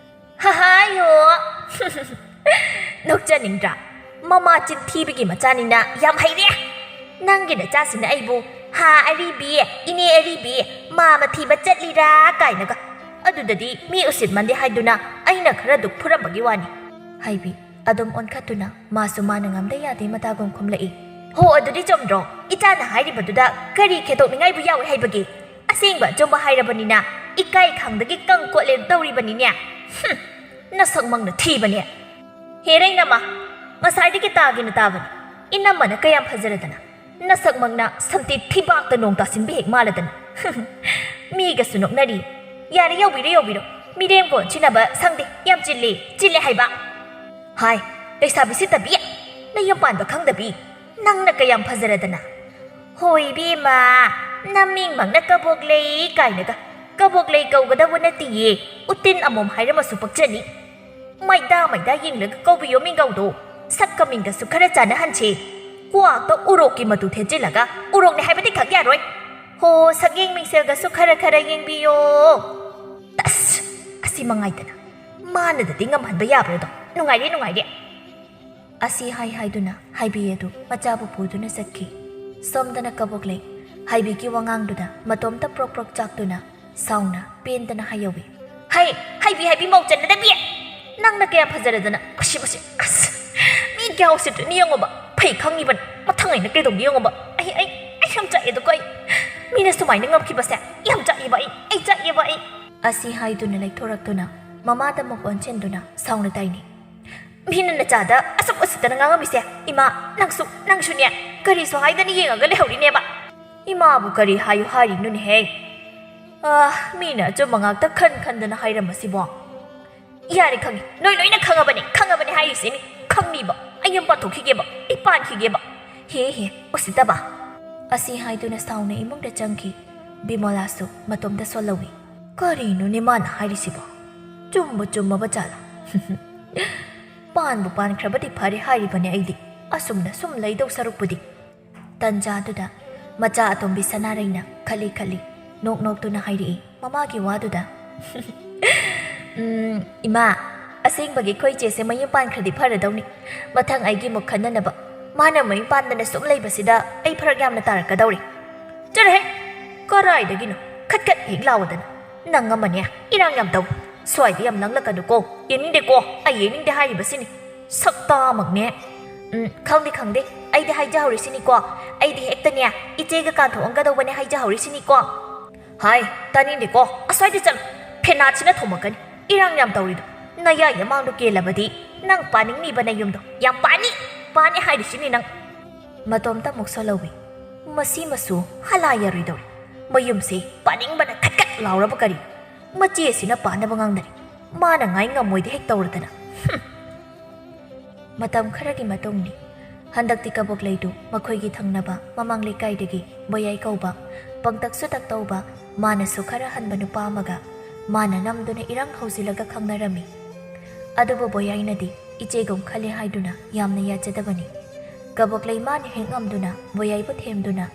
ꯍꯍꯥꯌꯣ! ꯅꯣꯛꯆꯅꯤꯡꯗ꯭ꯔꯥ? ꯃꯃꯥ ꯆꯤꯟꯊꯤꯕꯒꯤ ꯃꯆꯥꯅꯤꯅ ꯌꯥꯝ ꯍꯩꯔꯦ꯫ ꯅꯪꯒꯤ ꯅꯆꯥꯁꯤꯅ ꯑꯩꯕꯨ "ꯍꯥ ꯑꯔꯤꯕꯤ, ꯏꯅꯦ ꯑꯔꯤꯕꯤ, ꯃꯥ ꯃꯊꯤꯕ ꯆꯠꯂꯤꯔꯥ?" ꯀꯥꯏꯅꯒ꯫ ꯑꯗꯨꯗꯗꯤ ꯃꯤ ꯎꯁꯤꯠ ꯃꯟꯗꯦ ꯍꯥꯏꯗꯨꯅ ꯑꯩꯅ ꯈꯔ ꯗꯨꯛ ꯐꯨꯔꯝꯕꯒꯤ ꯋꯥꯅꯤ꯫ ꯍꯥꯏꯕꯤ ꯑꯗꯨꯝ ꯑꯣꯟꯈꯠꯇꯨꯅ ꯃꯥꯁꯨ ꯃꯥꯅ ꯉꯝꯗ ꯌꯥꯗꯦ ꯃꯇꯥꯒꯨꯝ ꯈꯨꯝꯂꯛꯏ꯫ "ꯍꯣ, ꯑꯗꯨꯗꯤ ꯆꯨꯝꯗ꯭ꯔꯣ? ꯏꯆꯥꯅ ꯍꯥꯏꯔꯤꯕꯗꯨꯗ ꯀꯔꯤ ꯈꯦꯗꯣꯛꯅꯤꯡꯉꯥꯏꯕꯨ ꯌꯥꯎꯏ ꯍꯥꯏꯕꯒꯦ? ꯑꯁꯦꯡꯕ ꯑꯆꯨꯝꯕ ꯍꯥꯏꯔꯕꯅꯤꯅ ꯏꯀꯥꯏ ꯈꯪꯗꯒꯤ ꯀꯪ ꯀꯣꯠꯂꯦ ꯇꯧꯔꯤꯕꯅꯤꯅꯦ꯫ ꯍꯨꯝ, ꯅꯁꯛꯃꯛꯅ ꯊꯤꯕꯅꯦ꯫ ꯍꯦꯔꯩ ꯅꯃ, ꯉꯁꯥꯏꯗꯒꯤ ꯇꯥꯒꯦꯅ ꯇꯥꯕꯅꯤ꯫ ꯏꯅꯝꯃꯅ ꯀꯌꯥꯝ ꯐꯖꯔꯗꯅ, ꯅꯁꯛꯃꯛꯅ ꯁꯝꯇꯦꯛ ꯊꯤꯕꯥꯛꯇ ꯅꯣꯡ ꯇꯥꯁꯤꯟꯕ ꯍꯦꯛ ꯃꯥꯜꯂꯗꯅ꯫ ꯃꯤꯒꯁꯨ ꯅꯣꯛꯅꯔꯤ꯫ ꯌꯥꯔꯦ, ꯌꯧꯕꯤꯔꯣ, ꯌꯧꯕꯤꯔꯣ꯫ ꯃꯤꯔꯦꯝ ꯀꯣꯟ ꯁꯤꯟꯅꯕ ꯁꯪꯗꯦ, ꯌꯥꯝ ꯆꯤꯜꯂꯤ, ꯆꯤꯜꯂꯦ ꯍꯥꯏꯕ꯫ ꯍꯥꯏ, ꯂꯩꯁꯥꯕꯤ ꯁꯤꯠꯇꯕꯤ, ꯅꯌꯨꯝ ꯄꯥꯟꯕ ꯈꯪꯗꯕꯤ, ꯅꯪꯅ ꯀꯌꯥꯝ ꯐꯖꯔꯗꯅ꯫ ꯍꯣꯏ ꯏꯕꯦꯝꯃ, ꯅꯃꯤꯡꯃꯛꯅ ꯀꯕꯣꯛꯂꯩ ꯀꯥꯏꯅꯒ꯫ ꯀꯕꯣꯛꯂꯩ ꯀꯧꯒꯗꯕ ꯅꯠꯇꯤꯌꯦ, ꯎꯇꯤꯟ ꯑꯃꯣꯝ ꯍꯥꯏꯔꯝꯃꯁꯨ ꯄꯛꯆꯅꯤ꯫ ꯃꯩꯗꯥ ꯃꯩꯗꯥ ꯌꯦꯡꯂꯒ ꯀꯧꯕꯤꯌꯣ ꯃꯤꯡꯒꯧꯗꯣ꯫ ꯁꯛꯀ ꯃꯤꯡꯒꯁꯨ ꯈꯔ ꯆꯥꯟꯅꯍꯟꯁꯦ꯫ ꯀ꯭ꯋꯥꯛꯇ ꯎꯔꯣꯛꯀꯤ ꯃꯇꯨ ꯊꯦꯠꯆꯤꯜꯂꯒ ꯎꯔꯣꯛꯅꯦ ꯍꯥꯏꯕꯗꯤ ꯈꯛ ꯌꯥꯔꯣꯏ꯫ ꯍꯣ, ꯁꯛꯌꯦꯡ ꯃꯤꯡꯁꯦꯜꯒꯁꯨ ꯈꯔ ꯈꯔ ꯌꯦꯡꯕꯤꯌꯣ꯫ ꯇꯁ! ꯑꯁꯤ ꯃꯉꯥꯏꯗꯅ꯫ ꯃꯥꯅꯗꯗꯤ ꯉꯝꯍꯟꯕ ꯌꯥꯕ꯭ꯔꯗꯣ? ꯅꯨꯡꯉꯥꯏꯔꯦ, ꯅꯨꯡꯉꯥꯏꯔꯦ꯫ ꯑꯁꯤ ꯍꯥꯏ ꯍꯥꯏꯗꯨꯅ ꯍꯥꯏꯕꯤ ꯑꯗꯨ ꯃꯆꯥꯕꯨ ꯄꯨꯗꯨꯅ ꯆꯠꯈꯤ꯫ ꯁꯣꯝꯗꯅ ꯀꯕꯣꯛꯂꯩ ꯍꯥꯏꯕꯤꯒꯤ ꯋꯥꯉꯥꯡꯗꯨꯗ ꯃꯇꯣꯝꯇ ꯄ꯭ꯔꯣꯛ ꯄ꯭ꯔꯣꯛ ꯆꯥꯛꯇꯨꯅ ꯁꯥꯎꯅ ꯄꯦꯟꯗꯅ ꯍꯥꯏꯍꯧꯏ꯫ "ꯍꯩ! ꯍꯩ! ꯍꯥꯏꯕꯤ ꯍꯥꯏꯕꯤ ꯃꯧ ꯆꯟꯅꯗꯕꯤ꯫ ꯅꯪꯅ ꯀꯌꯥ ꯐꯖꯔꯗꯅ꯫ ꯃꯁꯤ, ꯃꯁꯤ, ꯑꯁ꯫ ꯃꯤ ꯀꯌꯥ ꯎꯁꯤꯠꯇ꯭ꯔꯤꯅꯤ ꯌꯦꯡꯉꯣꯕ꯫ ꯐꯩ ꯈꯪꯉꯤꯕꯅꯤ꯫ ꯃꯊꯪ ꯑꯩꯅ ꯀꯩꯗꯧꯒꯦ ꯌꯦꯡꯉꯣꯕ꯫ ꯑꯩ, ꯑꯩ, ꯑꯩ ꯌꯥꯝ ꯆꯥꯛꯑꯦꯗꯀꯣ ꯑꯩ꯫ ꯃꯤꯅ ꯁꯨꯃꯥꯏꯅ ꯉꯝꯈꯤꯕꯁꯦ ꯌꯥꯝ ꯆꯥꯛꯑꯦꯕ ꯑꯩ꯫ ꯑꯩ ꯆꯥꯛꯑꯦꯕ ꯑꯩ꯫ ꯑꯁꯤ ꯍꯥꯏꯗꯨꯅ ꯂꯩꯊꯣꯔꯛꯇꯨꯅ ꯃꯃꯥꯗ ꯑꯃꯨꯛ ꯑꯣꯟꯁꯤꯟꯗꯨꯅ ꯁꯥꯎꯅ ꯇꯥꯏꯅꯤ꯫ ꯃꯤꯅ ꯅꯆꯥꯗ ꯑꯁꯨꯛ ꯎꯁꯤꯠꯇꯅ ꯉꯥꯡꯉꯝꯃꯤꯁꯦ꯫ ꯏꯃꯥ, ꯅꯪꯁꯨ, ꯅꯪꯁꯨꯅꯦ꯫ ꯀꯔꯤꯁꯨ ꯍꯥꯏꯗꯅ ꯌꯦꯡꯉꯒ ꯂꯩꯍꯧꯔꯤꯅꯦꯕ꯫ ꯏꯃꯥꯕꯨ ꯀꯔꯤ ꯍꯥꯏꯌꯨ ꯍꯥꯏꯔꯤꯅꯣꯅꯦꯍꯦ? ꯑꯥ, ꯃꯤꯅ ꯑꯆꯨꯝꯕ ꯉꯥꯛꯇ ꯈꯟ ꯈꯟꯗꯅ ꯍꯥꯏꯔꯝꯃꯁꯤꯕꯣ꯫ ꯌꯥꯔꯦ, ꯈꯪꯉꯤ꯫ ꯅꯣꯏ ꯂꯣꯏꯅ ꯈꯪꯉꯕꯅꯦ, ꯈꯪꯉꯕꯅꯦ ꯍꯥꯏꯔꯤꯁꯤꯅꯤ꯫ ꯈꯪꯅꯤꯕ꯫ ꯑꯩ ꯌꯨꯝ ꯄꯥꯟꯊꯣꯛꯈꯤꯒꯦꯕ꯫ ꯑꯩ ꯄꯥꯟꯈꯤꯒꯦꯕ꯫ ꯍꯦ ꯍꯦ, ꯎꯁꯤꯠꯇꯕ꯫ ꯑꯁꯤ ꯍꯥꯏꯗꯨꯅ ꯁꯥꯎꯅ ꯏꯃꯨꯡꯗ ꯆꯪꯈꯤ꯫ ꯕꯤꯃꯣꯂꯥꯁꯨ ꯃꯇꯣꯝꯇ ꯁꯣꯜꯍꯧꯏ꯫ ꯀꯔꯤꯅꯣꯅꯦ ꯃꯥꯅ ꯍꯥꯏꯔꯤꯁꯤꯕꯣ? ꯆꯨꯝꯕꯨ ꯆꯨꯝꯃꯕ ꯖꯥꯠꯂꯥ? ꯄꯥꯟꯕꯨ ꯄꯥꯟꯈ꯭ꯔꯕꯗꯤ ꯐꯔꯦ ꯍꯥꯏꯔꯤꯕꯅꯦ ꯑꯩꯗꯤ꯫ ꯑꯁꯨꯝꯅ ꯁꯨꯝ ꯂꯩꯗꯧ ꯁꯔꯨꯛꯄꯨꯗꯤ꯫ ꯇꯟꯖꯥꯗꯨꯗ ꯃꯆꯥ ꯑꯇꯣꯝꯕꯤ ꯁꯅꯥꯔꯩꯅ ꯈꯠꯂꯤ ꯈꯠꯂꯤ ꯅꯣꯛ ꯅꯣꯛꯇꯨꯅ ꯍꯥꯏꯔꯛꯏ ꯃꯃꯥꯒꯤ ꯋꯥꯗꯨꯗ꯫ "ꯎꯝ, ꯏꯃꯥ, ꯑꯁꯦꯡꯕꯒꯤ ꯑꯩꯈꯣꯏ ꯏꯆꯦꯁꯦ ꯃꯌꯨꯝ ꯄꯥꯟꯈ꯭ꯔꯗꯤ ꯐꯔꯗꯧꯅꯤ꯫ ꯃꯊꯪ ꯑꯩꯒꯤ ꯑꯃꯨꯛ ꯈꯟꯅꯅꯕ꯫ ꯃꯥꯅ ꯃꯌꯨꯝ ꯄꯥꯟꯗꯅ ꯁꯨꯝ ꯂꯩꯕꯁꯤꯗ ꯑꯩ ꯐꯔꯛ ꯌꯥꯝꯅ ꯇꯥꯔꯛꯀꯗꯧꯔꯤ꯫ ꯆꯠꯂꯍꯦ! ꯀꯔꯥꯏꯗꯒꯤꯅꯣ? ꯈꯠ ꯈꯠ ꯍꯦꯛ ꯂꯥꯎꯗꯅ꯫ ꯅꯪ ꯑꯃꯅꯦ, ꯏꯔꯥꯡ ꯌꯥꯝ ꯇꯧ꯫ ꯁ꯭ꯋꯥꯏꯗ ꯌꯥꯝ ꯂꯪꯂꯛꯀꯅꯨꯀꯣ꯫ ꯌꯦꯡꯅꯤꯡꯗꯦꯀꯣ, ꯑꯩ ꯌꯦꯡꯅꯤꯡꯗꯦ ꯍꯥꯏꯔꯤꯕꯁꯤꯅꯤ꯫ ꯁꯛꯇꯥꯃꯛꯅꯦ꯫ ꯎꯝ, ꯈꯪꯗꯦ, ꯈꯪꯗꯦ꯫ ꯑꯩꯗꯤ ꯍꯥꯏꯖꯍꯧꯔꯤꯁꯤꯅꯤꯀꯣ꯫ ꯑꯩꯗꯤ ꯍꯦꯛꯇꯅꯦ, ꯏꯆꯦꯒ ꯀꯥꯟꯊꯣꯛꯑꯝꯒꯗꯧꯕꯅꯦ ꯍꯥꯏꯖꯍꯧꯔꯤꯁꯤꯅꯤꯀꯣ꯫ ꯍꯥꯏ, ꯇꯥꯅꯤꯡꯗꯦꯀꯣ꯫ ꯑꯁ꯭ꯋꯥꯏꯗ ꯆꯠꯂꯨ꯫ ꯐꯦꯅꯥꯠꯁꯤꯅ ꯊꯣꯝꯃꯛꯀꯅꯤ꯫ ꯏꯔꯥꯡ ꯌꯥꯝ ꯇꯧꯔꯤꯗꯣ꯫ ꯅꯌꯥꯏ ꯌꯥꯃꯥꯡꯗꯣ ꯀꯦꯜꯂꯕꯗꯤ ꯅꯪ ꯄꯥꯅꯤꯡꯅꯤꯕ ꯅꯌꯨꯝꯗꯣ꯫ ꯌꯥꯝ ꯄꯥꯅꯤ, ꯄꯥꯅꯤ ꯍꯥꯏꯔꯤꯁꯤꯅꯤ ꯅꯪ꯫ ꯃꯇꯣꯝꯇ ꯑꯃꯨꯛ ꯁꯣꯜꯍꯧꯏ꯫ ꯃꯁꯤ ꯃꯁꯨ ꯍꯂꯥ ꯌꯥꯔꯣꯏꯗꯧꯔꯤ꯫ ꯃꯌꯨꯝꯁꯦ ꯄꯥꯅꯤꯡꯕꯅ ꯈꯠ ꯈꯠ ꯂꯥꯎꯔꯕ ꯀꯔꯤ? ꯃꯆꯦꯁꯤꯅ ꯄꯥꯅꯕ ꯉꯥꯡꯅꯔꯤ꯫ ꯃꯥꯅ ꯉꯥꯏ ꯉꯝꯃꯣꯏꯗ ꯍꯦꯛ ꯇꯧꯔꯗꯅ꯫ ꯍꯨꯝ꯫ ꯃꯇꯝ ꯈꯔꯒꯤ ꯃꯇꯨꯡꯅꯤ꯫ ꯍꯟꯗꯛꯇꯤ ꯀꯕꯣꯛꯂꯩꯗꯨ ꯃꯈꯣꯏꯒꯤ ꯊꯪꯅꯕ ꯃꯃꯥꯡ ꯂꯩꯀꯥꯏꯗꯒꯤ ꯕꯣꯌꯥꯏ ꯀꯧꯕ ꯄꯪꯇꯛꯁꯨ ꯇꯛꯇꯧꯕ, ꯃꯥꯅꯁꯨ ꯈꯔ ꯍꯟꯕ ꯅꯨꯄꯥ ꯑꯃꯒ ꯃꯥꯅ ꯅꯝꯗꯨꯅ ꯏꯔꯥꯡ ꯍꯧꯖꯤꯜꯂꯒ ꯈꯪꯅꯔꯝꯃꯤ꯫ ꯑꯗꯨꯕꯨ ꯕꯣꯌꯥꯏꯅꯗꯤ ꯏꯆꯦꯒꯨꯝ ꯈꯜꯂꯤ ꯍꯥꯏꯗꯨꯅ ꯌꯥꯝꯅ ꯌꯥꯖꯗꯕꯅꯤ꯫ ꯀꯕꯣꯛꯂꯩ ꯃꯥꯅ ꯍꯦꯛ ꯉꯝꯗꯨꯅ ꯕꯣꯌꯥꯏꯕꯨ ꯊꯦꯝꯗꯨꯅ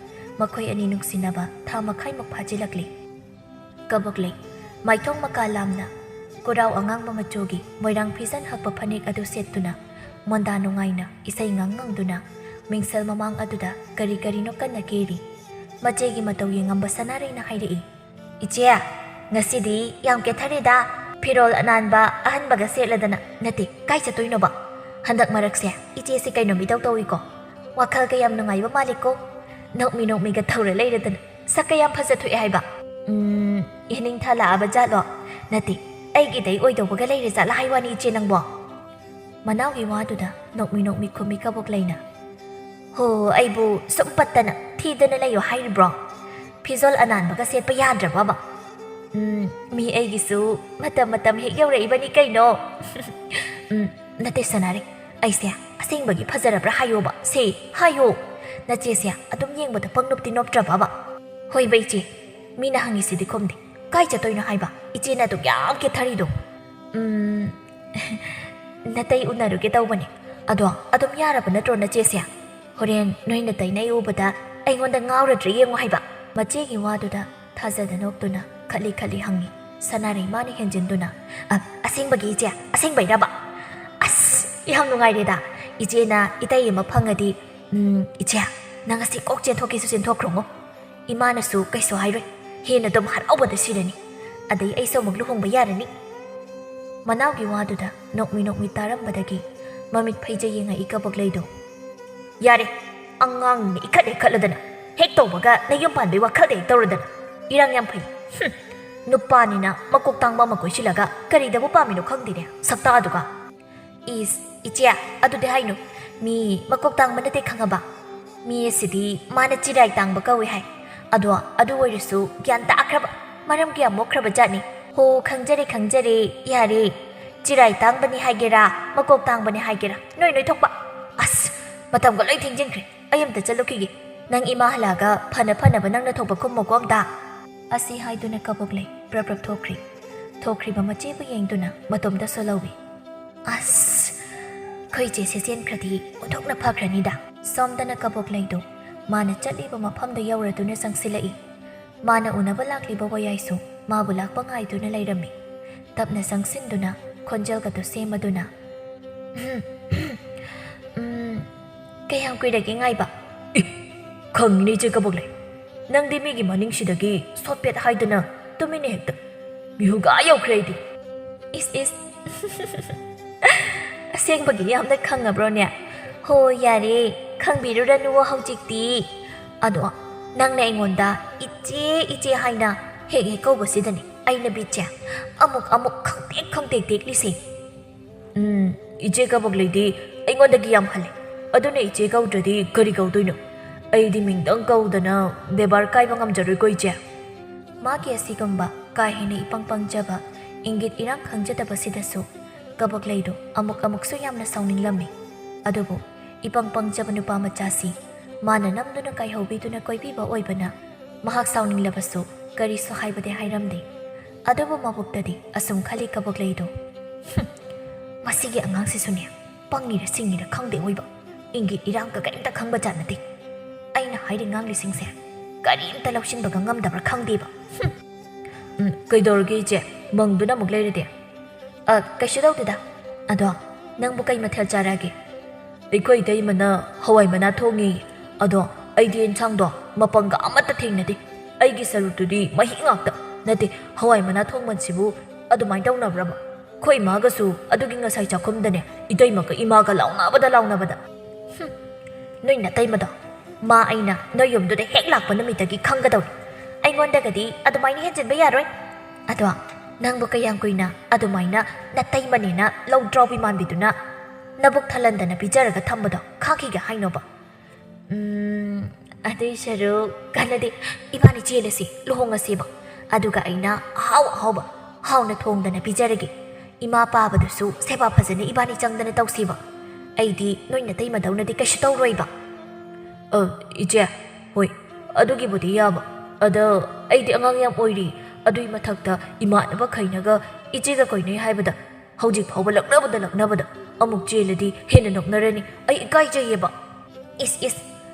ꯃꯈꯣꯏ ꯑꯅꯤ ꯅꯨꯡꯁꯤꯅꯕ ꯊꯥ ꯃꯈꯥꯏꯃꯨꯛ ꯐꯥꯖꯤꯜꯂꯛꯂꯤ꯫ ꯀꯕꯣꯛꯂꯩ, ꯃꯥꯏꯊꯣꯡ ꯃꯀꯥ ꯂꯥꯝꯅ, ꯀꯨꯔꯥꯎ ꯑꯉꯥꯡꯕ ꯃꯆꯨꯒꯤ ꯃꯣꯏꯔꯥꯡ ꯐꯤꯖꯟ ꯍꯛꯄ ꯐꯅꯦꯛ ꯑꯗꯨ ꯁꯦꯠꯇꯨꯅ, ꯃꯣꯟꯗꯥ ꯅꯨꯡꯉꯥꯏꯅ ꯏꯁꯩ ꯉꯪ ꯉꯪꯗꯨꯅ, ꯃꯤꯡꯁꯦꯜ ꯃꯃꯥꯡ ꯑꯗꯨꯗ ꯀꯔꯤ ꯀꯔꯤꯅꯣ ꯀꯟꯅ ꯀꯦꯔꯤ꯫ ꯃꯆꯦꯒꯤ ꯃꯇꯧ ꯌꯦꯡꯉꯝꯕ ꯁꯅꯥꯔꯩꯅ ꯍꯥꯏꯔꯛꯏ, "ꯏꯆꯦ, ꯉꯁꯤꯗꯤ ꯌꯥꯝ ꯀꯦꯊꯔꯦꯗ, ꯐꯤꯔꯣꯜ ꯑꯅꯥꯟꯕ ꯑꯍꯟꯕꯒ ꯁꯦꯠꯂꯗꯅ꯫ ꯅꯠꯇꯦ, ꯀꯥꯏ ꯆꯠꯇꯣꯏꯅꯣꯕ? ꯍꯟꯗꯛ ꯃꯔꯛꯁꯦ ꯏꯆꯦꯁꯦ ꯀꯩꯅꯣꯝ ꯏꯇꯧ ꯇꯧꯏꯀꯣ꯫ ꯋꯥꯈꯜꯒ ꯌꯥꯝ ꯅꯨꯡꯉꯥꯏꯕ ꯃꯥꯜꯂꯤꯀꯣ꯫ ꯅꯣꯛꯃꯤ ꯅꯣꯛꯃꯤꯒ ꯇꯧꯔ ꯂꯩꯔꯗꯅ꯫ ꯁꯛꯀ ꯌꯥꯝ ꯐꯖꯊꯣꯛꯑꯦ ꯍꯥꯏꯕ꯫ ꯎꯝ, ꯏꯅꯤꯡꯊꯥ ꯂꯥꯛꯑꯕ ꯖꯥꯠꯂꯣ? ꯅꯠꯇꯦ, ꯑꯩꯒꯤꯗꯩ ꯑꯣꯏꯗꯧꯕꯒ ꯂꯩꯔꯦ ꯖꯥꯠꯂ ꯍꯥꯏ ꯋꯥꯅꯤ ꯏꯆꯦ ꯅꯪꯕꯣ꯫ ꯃꯅꯥꯎꯒꯤ ꯋꯥꯗꯨꯗ ꯅꯣꯛꯃꯤ ꯅꯣꯛꯃꯤ ꯈꯨꯝꯃꯤ ꯀꯕꯣꯛ ꯂꯩꯅ꯫ ꯍꯣ, ꯑꯩꯕꯨ ꯁꯨꯝ ꯄꯠꯇꯅ ꯊꯤꯗꯅ ꯂꯩꯌꯣ ꯍꯥꯏꯔꯤꯕ꯭ꯔꯣ? ꯐꯤꯖꯣꯜ ꯑꯅꯥꯟꯕꯒ ꯁꯦꯠꯄ ꯌꯥꯗ꯭ꯔꯕꯕ? ꯎꯝ, ꯃꯤ ꯑꯩꯒꯤꯁꯨ ꯃꯇꯝ ꯃꯇꯝ ꯍꯦꯛ ꯌꯧꯔꯛꯏꯕꯅꯤ ꯀꯩꯅꯣ꯫ ꯎꯝ, ꯅꯠꯇꯦ ꯁꯅꯥꯔꯩ, ꯑꯩꯁꯦ ꯑꯁꯦꯡꯕꯒꯤ ꯐꯖꯔꯕ꯭ꯔꯥ ꯍꯥꯏꯌꯣꯕ, ꯁꯦ, ꯍꯥꯏꯌꯣ꯫ ꯅꯆꯦꯁꯦ ꯑꯗꯨꯝ ꯌꯦꯡꯕꯗ ꯄꯪꯅꯣꯞꯇꯤ ꯅꯣꯞꯇ꯭ꯔꯕꯕ? ꯍꯣꯏꯕ ꯏꯆꯦ, ꯃꯤꯅ ꯍꯪꯉꯤꯁꯤꯗꯤ ꯈꯨꯝꯗꯦ, ꯀꯥꯏ ꯆꯠꯇꯣꯏꯅꯣ ꯍꯥꯏꯕ ꯏꯆꯦꯅ ꯑꯗꯨꯛ ꯌꯥꯝ ꯀꯦꯊꯔꯤꯗꯣ? ꯎꯝ, ꯅꯇꯩ ꯎꯅꯔꯨꯒꯦ ꯇꯧꯕꯅꯦ, ꯑꯗꯣ ꯑꯗꯨꯝ ꯌꯥꯔꯕ ꯅꯠꯇ꯭ꯔꯣ ꯅꯆꯦꯁꯦ? ꯍꯣꯔꯦꯟ ꯅꯣꯏ ꯅꯇꯩꯅ ꯑꯩ ꯎꯕꯗ ꯑꯩꯉꯣꯟꯗ ꯉꯥꯎꯔꯗ꯭ꯔꯥ ꯌꯦꯡꯉꯣ ꯍꯥꯏꯕ꯫ ꯃꯆꯦꯒꯤ ꯋꯥꯗꯨꯗ ꯊꯥꯖꯗ ꯅꯣꯛꯇꯨꯅ ꯈꯠꯂꯤ ꯈꯠꯂꯤ ꯍꯪꯉꯤ ꯁꯅꯥꯔꯩ ꯃꯥꯅ ꯍꯦꯟꯖꯤꯟꯗꯨꯅ꯫ "ꯑ, ꯑꯁꯦꯡꯕꯒꯤ ꯏꯆꯦ, ꯑꯁꯦꯡꯕꯩꯔꯕ? ꯑꯁ, ꯌꯥꯝ ꯅꯨꯡꯉꯥꯏꯔꯦꯗ꯫ ꯏꯆꯦꯅ ꯏꯇꯩ ꯑꯃ ꯐꯪꯉꯗꯤ, ꯎꯝ, ꯏꯆꯦ, ꯅꯪ ꯉꯁꯤ ꯀꯣꯛ ꯆꯦꯟꯊꯣꯛꯀꯦꯁꯨ ꯆꯦꯟꯊꯣꯛꯈ꯭ꯔꯣꯉꯣ꯫ ꯏꯃꯥꯅꯁꯨ ꯀꯩꯁꯨ ꯍꯥꯏꯔꯣꯏ꯫ ꯍꯦꯟꯅ ꯑꯗꯨꯝ ꯍꯔꯥꯎꯕꯗ ꯁꯤꯔꯅꯤ꯫ ꯑꯗꯩ ꯑꯩꯁꯨ ꯑꯃꯨꯛ ꯂꯨꯍꯣꯡꯕ ꯌꯥꯔꯅꯤ꯫" ꯃꯅꯥꯎꯒꯤ ꯋꯥꯗꯨꯗ ꯅꯣꯛꯃꯤ ꯅꯣꯛꯃꯤ ꯇꯥꯔꯝꯕꯗꯒꯤ ꯃꯃꯤꯠ ꯐꯩꯖꯩ ꯌꯦꯡꯉꯛꯏ ꯀꯕꯣꯛ ꯂꯩꯗꯣ꯫ "ꯌꯥꯔꯦ, ꯑꯉꯥꯡꯅꯤꯅ ꯏꯈꯠ ꯍꯦꯛ ꯈꯠꯂꯗꯅ, ꯍꯦꯛ ꯇꯧꯕꯒ ꯅꯌꯨꯝ ꯄꯥꯟꯕꯩ ꯋꯥꯈꯜꯗ ꯍꯦꯛ ꯇꯧꯔꯗꯅ꯫ ꯏꯔꯥꯡ ꯌꯥꯝ ꯐꯩ꯫ ꯍꯨꯝ, ꯅꯨꯄꯥꯅꯤꯅ ꯃꯀꯣꯛ ꯇꯥꯡꯕ ꯑꯃ ꯀꯣꯏꯁꯤꯜꯂꯒ ꯀꯔꯤꯗꯕꯨ ꯄꯥꯝꯃꯤꯅꯣ ꯈꯪꯗꯦꯅꯦ, ꯁꯛꯇꯥꯗꯨꯒ꯫" "ꯏꯁ, ꯏꯆꯦ, ꯑꯗꯨꯗꯤ ꯍꯥꯏꯅꯨ꯫ ꯃꯤ ꯃꯀꯣꯛ ꯇꯥꯡꯕ ꯅꯠꯇꯦ ꯈꯪꯉꯕ? ꯃꯤ ꯑꯁꯤꯗꯤ ꯃꯥꯅ ꯆꯤꯔꯥꯏ ꯇꯥꯡꯕ ꯀꯧꯏ ꯍꯥꯏ꯫ ꯑꯗꯣ ꯑꯗꯨ ꯑꯣꯏꯔꯁꯨ ꯒ꯭ꯌꯥꯟ ꯇꯥꯈ꯭ꯔꯕ, ꯃꯔꯝ ꯀꯌꯥ ꯃꯣꯛꯈ꯭ꯔꯕ ꯖꯥꯠꯅꯤ꯫ ꯍꯣ, ꯈꯪꯖꯔꯦ, ꯈꯪꯖꯔꯦ, ꯌꯥꯔꯦ꯫ ꯆꯤꯔꯥꯏ ꯇꯥꯡꯕꯅꯤ ꯍꯥꯏꯒꯦꯔꯥ, ꯃꯀꯣꯛ ꯇꯥꯡꯕꯅꯤ ꯍꯥꯏꯒꯦꯔꯥ, ꯅꯣꯏ ꯅꯣꯏ ꯊꯣꯛꯄ꯫ ꯑꯁ, ꯃꯇꯝꯒ ꯂꯣꯏ ꯊꯦꯡꯖꯤꯟꯈ꯭ꯔꯦ꯫ ꯑꯩ ꯑꯝꯇ ꯆꯠꯂꯨꯈꯤꯒꯦ꯫ ꯅꯪ ꯏꯃꯥ ꯍꯜꯂꯛꯑꯒ ꯐꯅ ꯐꯅꯕ ꯅꯪꯅ ꯊꯣꯛꯄ ꯈꯨꯝꯃꯨꯀꯣ ꯑꯝꯇ꯫" ꯑꯁꯤ ꯍꯥꯏꯗꯨꯅ ꯀꯕꯣꯛ ꯂꯩ ꯄ꯭ꯔꯞ ꯄ꯭ꯔꯞ ꯊꯣꯛꯈ꯭ꯔꯤ꯫ ꯊꯣꯛꯈ꯭ꯔꯤꯕ ꯃꯆꯦꯕꯨ ꯌꯦꯡꯗꯨꯅ ꯃꯇꯣꯝꯇ ꯁꯣꯜꯍꯧꯏ꯫ "ꯑꯁ, ꯑꯩꯈꯣꯏ ꯆꯦꯁꯦ ꯆꯦꯟꯈ꯭ꯔꯗꯤ ꯑꯣꯟꯊꯣꯛꯅ ꯐꯈ꯭ꯔꯅꯤꯗ꯫" ꯁꯣꯝꯗꯅ ꯀꯕꯣꯛ ꯂꯩꯗꯣ ꯃꯥꯅ ꯆꯠꯂꯤꯕ ꯃꯐꯝꯗ ꯌꯧꯔꯗꯨꯅ ꯆꯪꯁꯤꯜꯂꯛꯏ꯫ ꯃꯥꯅ ꯎꯅꯕ ꯂꯥꯛꯂꯤꯕ ꯋꯥꯌꯥꯏꯁꯨ ꯃꯥꯕꯨ ꯂꯥꯛꯄ ꯉꯥꯏꯗꯨꯅ ꯂꯩꯔꯝꯃꯤ꯫ ꯇꯞꯅ ꯆꯪꯁꯤꯟꯗꯨꯅ ꯈꯣꯟꯖꯦꯜꯒꯗꯨ ꯁꯦꯝꯃꯗꯨꯅ, "ꯎꯝ, ꯀꯌꯥꯝ ꯀꯨꯏꯔꯒꯦ ꯉꯥꯏꯕ?" "ꯑꯦ, ꯈꯪꯉꯤꯅꯦ ꯏꯆꯦ ꯀꯕꯣꯛ ꯂꯩ꯫ ꯅꯪꯗꯤ ꯃꯤꯒꯤ ꯃꯅꯤꯡꯁꯤꯗꯒꯤ ꯁꯣꯠꯄꯦꯠ ꯍꯥꯏꯗꯨꯅ ꯇꯨꯃꯤꯟꯅ ꯍꯦꯛꯇ꯫ ꯃꯤꯍꯨꯒ ꯌꯧꯈ꯭ꯔꯦ ꯑꯩꯗꯤ꯫" ꯏꯁ, ꯏꯁ꯫ ꯑꯁꯦꯡꯕꯒꯤ ꯌꯥꯝꯅ ꯈꯪꯉꯕ꯭ꯔꯣꯅꯦ? ꯍꯣ, ꯌꯥꯔꯦ, ꯈꯪꯕꯤꯔꯨꯔꯅꯨ ꯍꯧꯖꯤꯛꯇꯤ꯫ ꯑꯗꯣ ꯅꯪꯅ ꯑꯩꯉꯣꯟꯗ "ꯏꯆꯦ, ꯏꯆꯦ" ꯍꯥꯏꯅ ꯍꯦꯛ ꯍꯦꯛ ꯀꯧꯕꯁꯤꯗꯅꯦ ꯑꯩꯅ ꯕꯤꯠꯁꯦ ꯑꯃꯨꯛ ꯑꯃꯨꯛ ꯈꯪꯇꯦꯛ ꯈꯪꯇꯦꯛ ꯇꯦꯛꯂꯤꯁꯦ꯫ ꯎꯝ, ꯏꯆꯦ ꯀꯕꯛ ꯂꯩꯗꯤ ꯑꯩꯉꯣꯟꯗꯒꯤ ꯌꯥꯝ ꯍꯜꯂꯦ꯫ ꯑꯗꯨꯅ ꯏꯆꯦ ꯀꯧꯗ꯭ꯔꯗꯤ ꯀꯔꯤ ꯀꯧꯗꯣꯏꯅꯣ? ꯑꯩꯗꯤ ꯃꯤꯡꯗꯪ ꯀꯧꯗꯅ ꯕꯦꯕꯥꯔ ꯀꯥꯏꯕ ꯉꯝꯖꯔꯣꯏꯀꯣ, ꯏꯆꯦ꯫ ꯃꯥꯒꯤ ꯑꯁꯤꯒꯨꯝꯕ ꯀꯥ ꯍꯦꯟꯅ ꯏꯄꯪ ꯄꯪꯖꯕ, ꯏꯪꯒꯤꯠ ꯏꯔꯥꯡ ꯈꯪꯖꯗꯕꯁꯤꯗꯁꯨ ꯀꯕꯛ ꯂꯩꯗꯣ ꯑꯃꯨꯛ ꯑꯃꯨꯛꯁꯨ ꯌꯥꯝꯅ ꯁꯥꯎꯅꯤꯡꯂꯝꯃꯤ꯫ ꯑꯗꯨꯕꯨ ꯏꯄꯪ ꯄꯪꯖꯕ ꯅꯨꯄꯥ ꯃꯆꯥꯁꯤ ꯃꯥꯅ ꯅꯝꯗꯨꯅ ꯀꯥꯏꯍꯧꯕꯤꯗꯨꯅ ꯀꯣꯏꯕꯤꯕ ꯑꯣꯏꯕꯅ ꯃꯍꯥꯛ ꯁꯥꯎꯅꯤꯡꯂꯕꯁꯨ ꯀꯔꯤꯁꯨ ꯍꯥꯏꯕꯗꯤ ꯍꯥꯏꯔꯝꯗꯦ꯫ ꯑꯗꯨꯕꯨ ꯃꯕꯨꯛꯇꯗꯤ ꯑꯁꯨꯝ ꯈꯜꯂꯤ ꯀꯕꯛ ꯂꯩꯗꯣ, "ꯍꯨꯝ, ꯃꯁꯤꯒꯤ ꯑꯉꯥꯡꯁꯤꯁꯨꯅꯦ, ꯄꯪꯉꯤꯔ ꯁꯤꯡꯉꯤꯔ ꯈꯪꯗꯦ ꯑꯣꯏꯕ꯫ ꯏꯪꯒꯤꯠ ꯏꯔꯥꯡꯒ ꯀꯔꯤꯝꯇ ꯈꯪꯕ ꯖꯥꯠ ꯅꯠꯇꯦ꯫ ꯑꯩꯅ ꯍꯥꯏꯔꯤ ꯉꯥꯡꯂꯤꯁꯤꯡꯁꯦ ꯀꯔꯤꯝꯇ ꯂꯧꯁꯤꯟꯕꯒ ꯉꯝꯗꯕ꯭ꯔꯥ ꯈꯪꯗꯦꯕ꯫ ꯍꯨꯝ!" ꯎꯝ, ꯀꯩꯗꯧꯔꯒꯦ ꯏꯆꯦ? ꯃꯪꯗꯨꯅ ꯑꯃꯨꯛ ꯂꯩꯔꯗꯤ? ꯑ, ꯀꯩꯁꯨ ꯇꯧꯗꯦꯗ꯫ ꯑꯗꯣ ꯅꯪꯕꯨ ꯀꯩ ꯃꯊꯦꯜ ꯆꯥꯔꯛꯑꯒꯦ? ꯑꯩꯈꯣꯏ ꯏꯇꯩꯃꯅ ꯍꯋꯥꯏ ꯃꯅꯥ ꯊꯣꯡꯉꯤ꯫ ꯑꯗꯣ ꯑꯩꯗꯤ ꯑꯦꯟꯁꯥꯡꯗꯣ ꯃꯄꯪꯒ ꯑꯃꯠꯇ ꯊꯦꯡꯅꯗꯦ꯫ ꯑꯩꯒꯤ ꯁꯔꯨꯛꯇꯨꯗꯤ ꯃꯍꯤ ꯉꯥꯛꯇ꯫ ꯅꯠꯇꯦ, ꯍꯋꯥꯏ ꯃꯅꯥ ꯊꯣꯡꯕꯁꯤꯕꯨ ꯑꯗꯨꯃꯥꯏꯅ ꯇꯧꯅꯕ꯭ꯔꯕ? ꯑꯩꯈꯣꯏ ꯏꯃꯥꯒꯁꯨ ꯑꯗꯨꯒꯤ ꯉꯁꯥꯏ ꯆꯥꯛꯈꯨꯝꯗꯅꯦ ꯏꯇꯩꯃꯒ ꯏꯃꯥꯒ ꯂꯥꯎꯅꯕꯗ ꯂꯥꯎꯅꯕꯗ꯫ ꯍꯨꯝ, ꯅꯣꯏ ꯅꯇꯩꯃꯗꯣ ꯃꯥ ꯑꯩꯅ ꯅꯣꯏ ꯌꯨꯝꯗꯨꯗ ꯍꯦꯛ ꯂꯥꯛꯄ ꯅꯨꯃꯤꯠꯇꯒꯤ ꯈꯪꯒꯗꯧꯔꯦ꯫ ꯑꯩꯉꯣꯟꯗꯒꯗꯤ ꯑꯗꯨꯃꯥꯏꯅ ꯍꯦꯟꯖꯤꯟꯕ ꯌꯥꯔꯣꯏ꯫ ꯑꯗꯣ ꯅꯪꯕꯨ ꯀꯌꯥꯝ ꯀꯨꯏꯅ ꯑꯗꯨꯃꯥꯏꯅ ꯅꯇꯩꯃꯅꯦꯅ ꯂꯧꯗ꯭ꯔꯥꯎꯕꯤ ꯃꯥꯟꯕꯤꯗꯨꯅ ꯅꯕꯨꯛ ꯊꯜꯍꯟꯗꯅ ꯄꯤꯖꯔꯒ ꯊꯝꯕꯗꯣ ꯈꯥꯡꯈꯤꯒꯦ ꯍꯥꯏꯅꯣꯕ? ꯎꯝ, ꯑꯗꯨꯏ ꯁꯔꯨꯛ ꯀꯥꯟꯅꯗꯦ, ꯏꯕꯥꯅꯤ ꯆꯦꯜꯂꯁꯤ, ꯂꯨꯍꯣꯡꯉꯁꯦꯕ꯫ ꯑꯗꯨꯒ ꯑꯩꯅ ꯑꯍꯥꯎ ꯑꯍꯥꯎꯕ ꯍꯥꯎꯅ ꯊꯣꯡꯗꯅ ꯄꯤꯖꯔꯒꯦ꯫ ꯏꯃꯥ ꯄꯥꯕꯗꯨꯁꯨ ꯁꯦꯕꯥ ꯐꯖꯅ ꯏꯕꯥꯅꯤ ꯆꯪꯗꯅ ꯇꯧꯁꯤꯕ꯫ ꯑꯩꯗꯤ ꯅꯣꯏ ꯅꯇꯩꯃꯗꯧꯅꯗꯤ ꯀꯩꯁꯨ ꯇꯧꯔꯣꯏꯕ꯫ ꯑ, ꯏꯆꯦ, ꯍꯣꯏ, ꯑꯗꯨꯒꯤꯕꯨꯗꯤ ꯌꯥꯕ꯫ ꯑꯗ ꯑꯩꯗꯤ ꯑꯉꯥꯡ ꯌꯥꯝ ꯑꯣꯏꯔꯤ꯫ ꯑꯗꯨꯏ ꯃꯊꯛꯇ ꯏꯃꯥꯟꯅꯕꯈꯩꯅꯒ ꯏꯆꯦꯒ ꯀꯣꯏꯅꯩ ꯍꯥꯏꯕꯗ ꯍꯧꯖꯤꯛ ꯐꯥꯎꯕ ꯂꯛꯅꯕꯗ ꯂꯛꯅꯕꯗ꯫ ꯑꯃꯨꯛ ꯆꯦꯜꯂꯗꯤ ꯍꯦꯟꯅ ꯅꯣꯛꯅꯔꯅꯤ꯫ ꯑꯩ ꯏꯀꯥꯏꯖꯩꯌꯦꯕ꯫ ꯏꯁ, ꯏꯁ,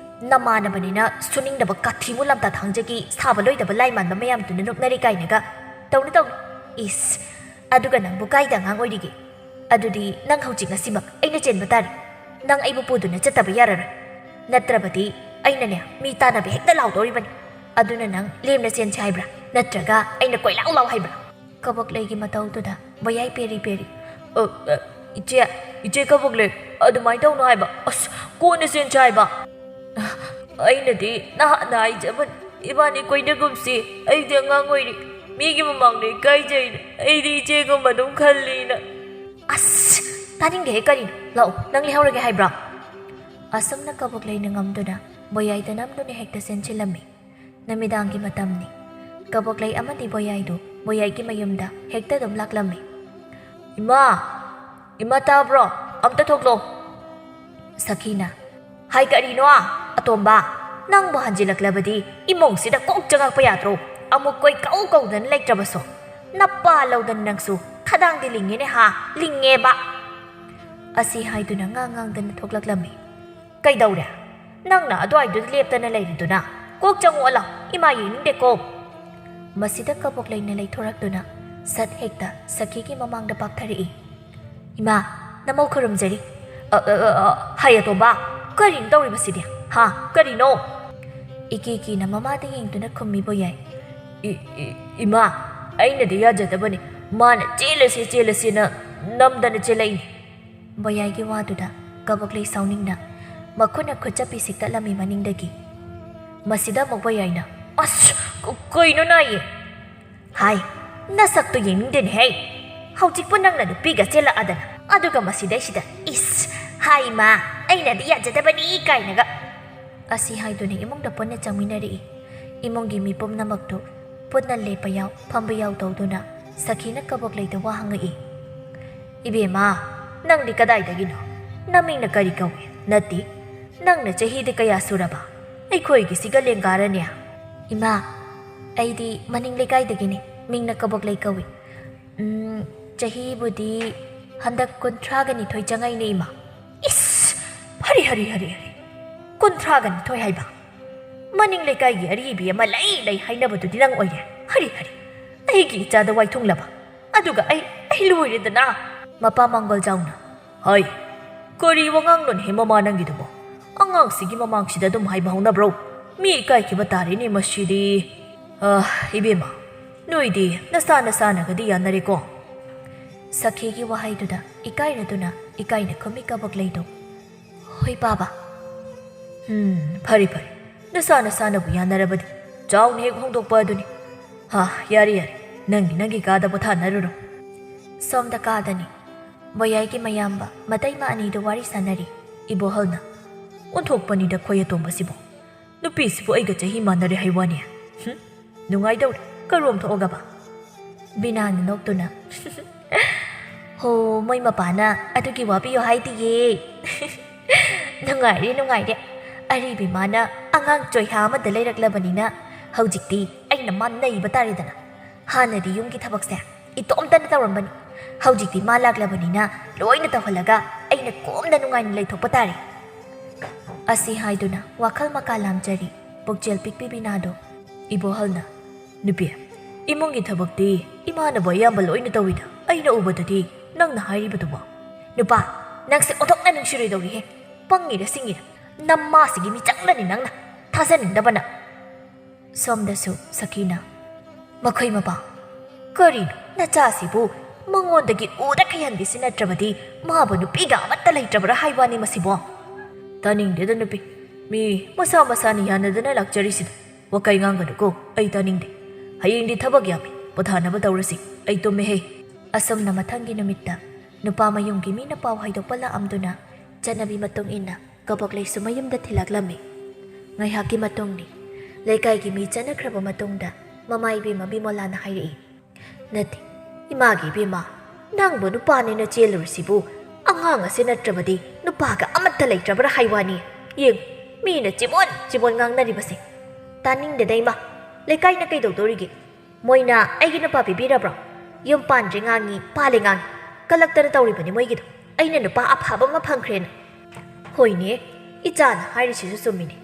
ꯅꯃꯥꯟꯅꯕꯅꯤꯅ ꯁꯨꯅꯤꯡꯗꯕ ꯀꯥꯊꯤꯃꯨ ꯂꯝꯇꯥ ꯊꯥꯡꯖꯒꯤ ꯁꯥꯕ ꯂꯣꯏꯗꯕ ꯂꯥꯏ ꯃꯥꯟꯕ ꯃꯌꯥꯝꯗꯨꯅ ꯅꯣꯛꯅꯔꯤ ꯀꯥꯏꯅꯒ꯫ ꯇꯧꯅꯤ, ꯇꯧꯅꯤ꯫ ꯏꯁ, ꯑꯗꯨꯒ ꯅꯪꯕꯨ ꯀꯥꯏꯗ ꯑꯉꯥꯡ ꯑꯣꯏꯔꯤꯒꯦ? ꯑꯗꯨꯗꯤ ꯅꯪ ꯍꯧꯖꯤꯛ ꯉꯁꯤꯃꯛ ꯑꯩꯅ ꯆꯦꯟꯕ ꯇꯥꯔꯦ꯫ ꯅꯪ ꯑꯩꯕꯨ ꯄꯨꯗꯨꯅ ꯆꯠꯇꯕ ꯌꯥꯔꯔꯣꯏ꯫ ꯅꯠꯇ꯭ꯔꯕꯗꯤ ꯑꯩꯅꯅꯦ ꯃꯤ ꯇꯥꯟꯅꯕ ꯍꯦꯛꯇ ꯂꯥꯎꯗꯧꯔꯤꯕꯅꯤ꯫ ꯑꯗꯨꯅ ꯅꯪ ꯂꯦꯝꯅ ꯆꯦꯟꯁꯦ ꯍꯥꯏꯕ꯭ꯔꯥ? ꯅꯠꯇ꯭ꯔꯒ ꯑꯩꯅ ꯀꯣꯏꯂꯥꯎ ꯂꯥꯎ ꯍꯥꯏꯕ꯭ꯔꯥ? ꯀꯕꯣꯛꯂꯩꯒꯤ ꯃꯇꯧꯗꯨꯗ ꯕꯣꯌꯥꯏ ꯄꯦꯔꯤ ꯄꯦꯔꯤ꯫ "ꯑ, ꯑ, ꯏꯆꯦ, ꯏꯆꯦ ꯀꯕꯣꯛꯂꯩ, ꯑꯗꯨꯃꯥꯏꯅ ꯇꯧꯅꯨ ꯍꯥꯏꯕ꯫ ꯑꯁ, ꯀꯣꯟꯅ ꯆꯦꯟꯁꯦ ꯍꯥꯏꯕ꯫ ꯑꯩꯅꯗꯤ ꯅꯍꯥꯟꯅ ꯍꯥꯏꯖꯕꯅꯤ, ꯏꯕꯥꯅꯤ ꯀꯣꯏꯅꯒꯨꯝꯁꯤ꯫ ꯑꯩꯗꯤ ꯑꯉꯥꯡ ꯑꯣꯏꯔꯤ, ꯃꯤꯒꯤ ꯃꯃꯥꯡꯗ ꯏꯀꯥꯏꯖꯩꯅ꯫ ꯑꯩꯗꯤ ꯏꯆꯦꯒꯨꯝꯕ ꯑꯗꯨꯝ ꯈꯜꯂꯤꯅ꯫" "ꯑꯁ, ꯇꯥꯅꯤꯡꯗꯦꯍꯦ, ꯀꯔꯤꯅꯣ? ꯂꯥꯛꯑꯣ, ꯅꯪ ꯂꯩꯍꯧꯔꯒꯦ ꯍꯥꯏꯕ꯭ꯔꯣ?" ꯑꯁꯨꯝꯅ ꯀꯕꯣꯛꯂꯩꯅ ꯉꯝꯗꯨꯅ ꯕꯣꯌꯥꯏꯗ ꯅꯝꯗꯨꯅ ꯍꯦꯛꯇ ꯆꯦꯟꯁꯤꯜꯂꯝꯃꯤ꯫ ꯅꯨꯃꯤꯗꯥꯡꯒꯤ ꯃꯇꯝꯅꯤ꯫ ꯀꯕꯣꯛꯂꯩ ꯑꯃꯗꯤ ꯕꯣꯌꯥꯏꯗꯨ ꯕꯣꯌꯥꯏꯒꯤ ꯃꯌꯨꯝꯗ ꯍꯦꯛꯇ ꯑꯗꯨꯝ ꯂꯥꯛꯂꯝꯃꯤ꯫ "ꯏꯃꯥ! ꯏꯃꯥ ꯇꯥꯕ꯭ꯔꯣ? ꯑꯝꯇ ꯊꯣꯛꯂꯣ!" ꯁꯈꯤꯅ, "ꯍꯥꯏ ꯀꯔꯤꯅꯣ? ꯑꯇꯣꯝꯕ, ꯅꯪꯕꯨ ꯍꯟꯖꯤꯜꯂꯛꯂꯕꯗꯤ ꯏꯃꯨꯡꯁꯤꯗ ꯀꯣꯛ ꯆꯪꯉꯛꯄ ꯌꯥꯗ꯭ꯔꯣ? ꯑꯃꯨꯛ ꯀꯣꯏ ꯀꯧ ꯀꯧꯗꯅ ꯂꯩꯇ꯭ꯔꯕꯁꯨ꯫ ꯅꯄꯥ ꯂꯧꯗꯅ ꯅꯪꯁꯨ ꯈꯗꯥꯡꯗꯤ ꯂꯤꯡꯉꯦꯅꯦ ꯍꯥ? ꯂꯤꯡꯉꯦꯕ!" ꯑꯁꯤ ꯍꯥꯏꯗꯨꯅ ꯉꯥꯡ ꯉꯥꯡꯗꯅ ꯊꯣꯛꯂꯛꯂꯝꯃꯤ꯫ "ꯀꯩꯗꯧꯔꯦ? ꯅꯪꯅ ꯑꯗꯨꯋꯥꯏꯗꯨꯗ ꯂꯦꯞꯇꯅ ꯂꯩꯔꯤꯗꯨꯅ? ꯀꯣꯛ ꯆꯪꯉꯛꯑꯣ ꯂꯥꯎ, ꯏꯃꯥ ꯌꯦꯡꯅꯤꯡꯗꯦꯀꯣ!" ꯃꯁꯤꯗ ꯀꯕꯣꯛꯂꯩꯅ ꯂꯩꯊꯣꯔꯛꯇꯨꯅ ꯁꯠ ꯍꯦꯛꯇ ꯁꯈꯤꯒꯤ ꯃꯃꯥꯡꯗ ꯄꯥꯛꯊꯔꯛꯏ꯫ "ꯏꯃꯥ, ꯅꯃꯧ ꯈꯨꯔꯨꯝꯖꯔꯤ꯫" "ꯑ, ꯑ, ꯑ, ꯑ, ꯍꯩ ꯑꯇꯣꯝꯕ, ꯀꯔꯤꯅꯣ ꯇꯧꯔꯤꯕꯁꯤꯗꯤ? ꯍꯥ, ꯀꯔꯤꯅꯣ?" ꯏꯀꯤ ꯀꯤꯅ ꯃꯃꯥꯗ ꯌꯦꯡꯗꯨꯅ ꯈꯨꯝꯃꯤ ꯕꯣꯌꯥꯏ꯫ "ꯏ-, ꯏ-, ꯏꯃꯥ, ꯑꯩꯅꯗꯤ ꯌꯥꯖꯗꯕꯅꯤ꯫ ꯃꯥꯅ ꯆꯦꯜꯂꯁꯤ, ꯆꯦꯜꯂꯁꯤꯅ ꯅꯝꯗꯅ ꯆꯦꯜꯂꯛꯏꯅꯤ꯫" ꯕꯣꯌꯥꯏꯒꯤ ꯋꯥꯗꯨꯗ ꯀꯕꯣꯛꯂꯩ ꯁꯥꯎꯅꯤꯡꯅ ꯃꯈꯨꯠꯅ ꯈꯨꯠꯆꯞꯄꯤ ꯁꯤꯛꯇꯠꯂꯝꯃꯤ ꯃꯅꯤꯡꯗꯒꯤ꯫ ꯃꯁꯤꯗ ꯑꯃꯨꯛ ꯕꯣꯌꯥꯏꯅ, "ꯑꯁ, ꯀ-, ꯀꯩꯅꯣ ꯅꯥꯏꯌꯦ?" "ꯍꯥꯏ, ꯅꯁꯛꯇꯨ ꯌꯦꯡꯅꯤꯡꯗꯦꯅꯦꯍꯦ꯫ ꯍꯧꯖꯤꯛꯄꯨ ꯅꯪꯅ ꯅꯨꯄꯤꯒ ꯆꯦꯜꯂꯛꯑꯗꯅ, ꯑꯗꯨꯒ ꯃꯁꯤꯗꯩꯁꯤꯗ, ꯏꯁ, ꯍꯥꯏ ꯏꯃꯥ, ꯑꯩꯅꯗꯤ ꯌꯥꯖꯗꯕꯅꯤ ꯀꯥꯏꯅꯒ꯫" ꯑꯁꯤ ꯍꯥꯏꯗꯨꯅ ꯏꯃꯨꯡꯗ ꯄꯨꯟꯅ ꯆꯪꯃꯤꯟꯅꯔꯛꯏ꯫ ꯏꯃꯨꯡꯒꯤ ꯃꯤ ꯄꯨꯝꯅꯃꯛꯇꯨ ꯄꯨꯟꯅ ꯂꯦꯞꯄ ꯌꯥꯎ, ꯐꯝꯕ ꯌꯥꯎ ꯇꯧꯗꯨꯅ ꯁꯈꯤꯅ ꯀꯕꯣꯛꯂꯩꯗ ꯋꯥ ꯍꯪꯉꯛꯏ꯫ "ꯏꯕꯦꯝꯃ, ꯅꯪꯗꯤ ꯀꯗꯥꯏꯗꯒꯤꯅꯣ? ꯅꯃꯤꯡꯅ ꯀꯔꯤ ꯀꯧꯏ? ꯅꯠꯇꯦ, ꯅꯪꯅ ꯆꯍꯤꯗꯤ ꯀꯌꯥ ꯁꯨꯔꯕ? ꯑꯩꯈꯣꯏꯒꯤꯁꯤꯒ ꯂꯦꯡꯒꯥꯔꯅꯦ?" "ꯏꯃꯥ, ꯑꯩꯗꯤ ꯃꯅꯤꯡ ꯂꯩꯀꯥꯏꯗꯒꯤꯅꯤ, ꯃꯤꯡꯅ ꯀꯕꯣꯛꯂꯩ ꯀꯧꯏ꯫ ꯎꯝ, ꯆꯍꯤꯕꯨꯗꯤ ꯍꯟꯗꯛ ꯀꯨꯟꯊ꯭ꯔꯥꯒ ꯅꯤꯊꯣꯏ ꯆꯪꯉꯛꯏꯅꯦ, ꯏꯃꯥ꯫" "ꯏꯁ! ꯍꯔꯤ, ꯍꯔꯤ, ꯍꯔꯤ, ꯍꯔꯤ! ꯀꯨꯟꯊ꯭ꯔꯥꯒ ꯅꯤꯊꯣꯏ ꯍꯥꯏꯕ? ꯃꯅꯤꯡ ꯂꯩꯀꯥꯏꯒꯤ ꯑꯔꯤꯕꯤ ꯑꯃ ꯂꯩ ꯂꯩ ꯍꯥꯏꯅꯕꯗꯨꯗꯤ ꯅꯪ ꯑꯣꯏꯔꯦ꯫ ꯍꯔꯤ, ꯍꯔꯤ! ꯑꯩꯒꯤ ꯏꯆꯥꯗ ꯋꯥꯏꯊꯨꯡꯂꯕ꯫ ꯑꯗꯨꯒ ꯑꯩ, ꯑꯩ ꯂꯣꯏꯔꯦꯗꯅ!" ꯃꯄꯥ ꯃꯪꯒꯣꯜ ꯖꯥꯎꯅ, "ꯍꯩ, ꯀꯔꯤ ꯋꯥꯉꯥꯡꯅꯣꯅꯦꯍꯦ ꯃꯃꯥ ꯅꯪꯒꯤꯗꯨꯕꯣ? ꯑꯉꯥꯡꯁꯤꯒꯤ ꯃꯃꯥꯡꯁꯤꯗ ꯑꯗꯨꯝ ꯍꯥꯏꯕ ꯍꯧꯅꯕ꯭ꯔꯣ? ꯃꯤ ꯏꯀꯥꯏꯈꯤꯕ ꯇꯥꯔꯦꯅꯦ ꯃꯁꯤꯗꯤ꯫ ꯑ, ꯏꯕꯦꯝꯃ, ꯅꯣꯏꯗꯤ ꯅꯁꯥ ꯅꯁꯥꯅꯒꯗꯤ ꯌꯥꯅꯔꯦꯀꯣ?" ꯁꯈꯤꯒꯤ ꯋꯥꯍꯩꯗꯨꯗ ꯏꯀꯥꯏꯔꯗꯨꯅ ꯏꯀꯥꯏꯅ ꯈꯨꯝꯃꯤ ꯀꯕꯛꯂꯩꯗꯣ꯫ "ꯍꯣꯏ ꯄꯥꯕ꯫" "ꯎꯝ, ꯐꯔꯦ ꯐꯔꯦ, ꯅꯁꯥ ꯅꯁꯥꯅꯕꯨ ꯌꯥꯅꯔꯕꯗꯤ ꯆꯥꯎꯅ ꯍꯦꯛ ꯍꯣꯡꯗꯣꯛꯄ ꯑꯗꯨꯅꯤ꯫ ꯍꯥ, ꯌꯥꯔꯦ ꯌꯥꯔꯦ, ꯅꯪꯒꯤ ꯅꯪꯒꯤ ꯀꯥꯗ ꯄꯣꯊꯥꯅꯔꯨꯔꯣ꯫" ꯁꯣꯝꯗ ꯀꯥꯗꯅꯤ꯫ ꯕꯣꯌꯥꯏꯒꯤ ꯃꯌꯥꯝꯕ ꯃꯇꯩꯃ ꯑꯅꯤꯗꯨ ꯋꯥꯔꯤ ꯁꯥꯟꯅꯔꯤ꯫ ꯏꯕꯣꯍꯜꯅ, "ꯑꯣꯟꯊꯣꯛꯄꯅꯤꯗ ꯈꯣꯏ ꯑꯇꯣꯝꯕꯁꯤꯕꯨ꯫ ꯅꯨꯄꯤꯁꯤꯕꯨ ꯑꯩꯒ ꯆꯍꯤ ꯃꯥꯟꯅꯔꯦ ꯍꯥꯏ ꯋꯥꯅꯤ꯫ ꯍꯨꯝ? ꯅꯨꯡꯉꯥꯏꯗꯧꯔꯦ, ꯀꯔꯣꯝ ꯊꯣꯛꯑꯒꯕ?" ꯕꯤꯅꯥꯅ ꯅꯣꯛꯇꯨꯅ, "ꯍꯣ, ꯃꯣꯏ ꯃꯄꯥꯅ ꯑꯗꯨꯒꯤ ꯋꯥꯕꯤꯌꯣ ꯍꯥꯏꯗꯤꯌꯦ꯫ ꯅꯨꯡꯉꯥꯏꯔꯦ, ꯅꯨꯡꯉꯥꯏꯔꯦ꯫ ꯑꯔꯤꯕꯤ ꯃꯥꯅ ꯑꯉꯥꯡ ꯆꯣꯏꯍꯥ ꯑꯃꯗ ꯂꯩꯔꯛꯂꯕꯅꯤꯅ ꯍꯧꯖꯤꯛꯇꯤ ꯑꯩꯅ ꯃꯥ ꯅꯩꯕ ꯇꯥꯔꯦꯗꯅ꯫ ꯍꯥꯟꯅꯗꯤ ꯌꯨꯝꯒꯤ ꯊꯕꯛꯁꯦ ꯏꯇꯣꯝꯇꯅ ꯇꯧꯔꯝꯕꯅꯤ꯫ ꯍꯧꯖꯤꯛꯇꯤ ꯃꯥ ꯂꯥꯛꯂꯕꯅꯤꯅ ꯂꯣꯏꯅ ꯇꯧꯍꯜꯂꯒ ꯑꯩꯅ ꯀꯣꯝꯅ ꯅꯨꯡꯉꯥꯏꯅ ꯂꯩꯊꯣꯛꯄ ꯇꯥꯔꯦ꯫" ꯑꯁꯤ ꯍꯥꯏꯗꯨꯅ ꯋꯥꯈꯜ ꯃꯀꯥ ꯂꯥꯝꯖꯔꯤ ꯄꯨꯛꯆꯦꯜ ꯄꯤꯛꯄꯤ ꯕꯤꯅꯥꯗꯣ꯫ ꯏꯕꯣꯍꯜꯅ, "ꯅꯨꯄꯤ, ꯏꯃꯨꯡꯒꯤ ꯊꯕꯛꯇꯤ ꯏꯃꯥꯅꯕꯨ ꯑꯌꯥꯝꯕ ꯂꯣꯏꯅ ꯇꯧꯏꯗ꯫ ꯑꯩꯅ ꯎꯕꯗꯗꯤ ꯅꯪꯅ ꯍꯥꯏꯔꯤꯕꯗꯨꯕꯣ꯫" "ꯅꯨꯄꯥ, ꯅꯪꯁꯦ ꯑꯣꯟꯊꯣꯛꯅ ꯅꯨꯡꯁꯤꯔꯣꯏꯗꯧꯔꯤꯍꯦ꯫ ꯄꯪꯉꯤꯔ ꯁꯤꯡꯉꯤꯔ? ꯅꯃꯥꯁꯤꯒꯤ ꯃꯤꯆꯪꯗꯅꯤ ꯅꯪꯅ꯫ ꯊꯥꯖꯅꯤꯡꯗꯕꯅ꯫" ꯁꯣꯝꯗꯁꯨ ꯁꯈꯤꯅ, "ꯃꯈꯣꯏ ꯃꯄꯥ, ꯀꯔꯤꯅꯣ ꯅꯆꯥꯁꯤꯕꯨ ꯃꯉꯣꯟꯗꯒꯤ ꯎꯗ ꯈꯩꯍꯟꯕꯤꯁꯤ ꯅꯠꯇ꯭ꯔꯕꯗꯤ ꯃꯥꯕꯨ ꯅꯨꯄꯤꯒ ꯑꯃꯠꯇ ꯂꯩꯇ꯭ꯔꯕ꯭ꯔꯥ ꯍꯥꯏ ꯋꯥꯅꯤ ꯃꯁꯤꯕꯣ?" "ꯇꯥꯅꯤꯡꯗꯦꯗ ꯅꯨꯄꯤ, ꯃꯤ ꯃꯁꯥ ꯃꯁꯥꯅ ꯌꯥꯅꯗꯅ ꯂꯥꯛꯆꯔꯤꯁꯤꯗ ꯋꯥꯀꯩ ꯉꯥꯡꯒꯅꯨꯀꯣ, ꯑꯩ ꯇꯥꯅꯤꯡꯗꯦ꯫ ꯍꯌꯦꯡꯗꯤ ꯊꯕꯛ ꯌꯥꯝꯃꯤ, ꯄꯣꯊꯥꯅꯕ ꯇꯧꯔꯁꯤ, ꯑꯩ ꯇꯨꯝꯃꯦꯍꯦ꯫" ꯑꯁꯨꯝꯅ ꯃꯊꯪꯒꯤ ꯅꯨꯃꯤꯠꯇ ꯅꯨꯄꯥ ꯃꯌꯨꯝꯒꯤ ꯃꯤꯅ ꯄꯥꯎ ꯍꯥꯏꯗꯣꯛꯄ ꯂꯥꯛꯑꯝꯗꯨꯅ ꯆꯠꯅꯕꯤ ꯃꯇꯨꯡ ꯏꯟꯅ ꯀꯕꯣꯛꯂꯩꯁꯨ ꯃꯌꯨꯝꯗ ꯊꯤꯜꯂꯛꯂꯝꯃꯤ꯫ ꯉꯥꯏꯍꯥꯛꯀꯤ ꯃꯇꯨꯡꯅꯤ꯫ ꯂꯩꯀꯥꯏꯒꯤ ꯃꯤ ꯆꯠꯅꯈ꯭ꯔꯕ ꯃꯇꯨꯡꯗ ꯃꯃꯥ ꯏꯕꯦꯝꯃ ꯕꯤꯃꯣꯂꯥꯅ ꯍꯥꯏꯔꯛꯏ, "ꯅꯠꯇꯦ, ꯏꯃꯥꯒꯤ ꯏꯕꯦꯝꯃ, ꯅꯪꯕꯨ ꯅꯨꯄꯥꯅꯦꯅ ꯆꯦꯜꯂꯨꯔꯤꯁꯤꯕꯨ ꯑꯉꯥꯡ ꯑꯁꯤ ꯅꯠꯇ꯭ꯔꯕꯗꯤ ꯅꯨꯄꯥꯒ ꯑꯃꯠꯇ ꯂꯩꯇ꯭ꯔꯕ꯭ꯔꯥ ꯍꯥꯏ ꯋꯥꯅꯤ꯫ ꯌꯦꯡ, ꯃꯤꯅ ꯆꯤꯕꯣꯟ ꯆꯤꯕꯣꯟ ꯉꯥꯡꯅꯔꯤꯕꯁꯦ꯫ ꯇꯥꯅꯤꯡꯗꯦꯗ ꯏꯃꯥ, ꯂꯩꯀꯥꯏꯅ ꯀꯩꯗꯧꯗꯧꯔꯤꯒꯦ? ꯃꯣꯏꯅ ꯑꯩꯒꯤ ꯅꯨꯄꯥ ꯄꯤꯕꯤꯔꯕ꯭ꯔꯣ? ꯌꯨꯝ ꯄꯥꯟꯗ꯭ꯔꯦ ꯉꯥꯡꯉꯤ, ꯄꯥꯜꯂꯦ ꯉꯥꯡꯉꯤ꯫ ꯀꯜꯂꯛꯇꯅ ꯇꯧꯔꯤꯕꯅꯤ ꯃꯣꯏꯒꯤꯗꯣ꯫ ꯑꯩꯅ ꯅꯨꯄꯥ ꯑꯐꯕ ꯑꯃ ꯐꯪꯈ꯭ꯔꯦꯅ꯫" "ꯍꯣꯏꯅꯦ, ꯏꯆꯥꯅ ꯍꯥꯏꯔꯤꯁꯤꯁꯨ ꯆꯨꯝꯃꯤꯅꯦ꯫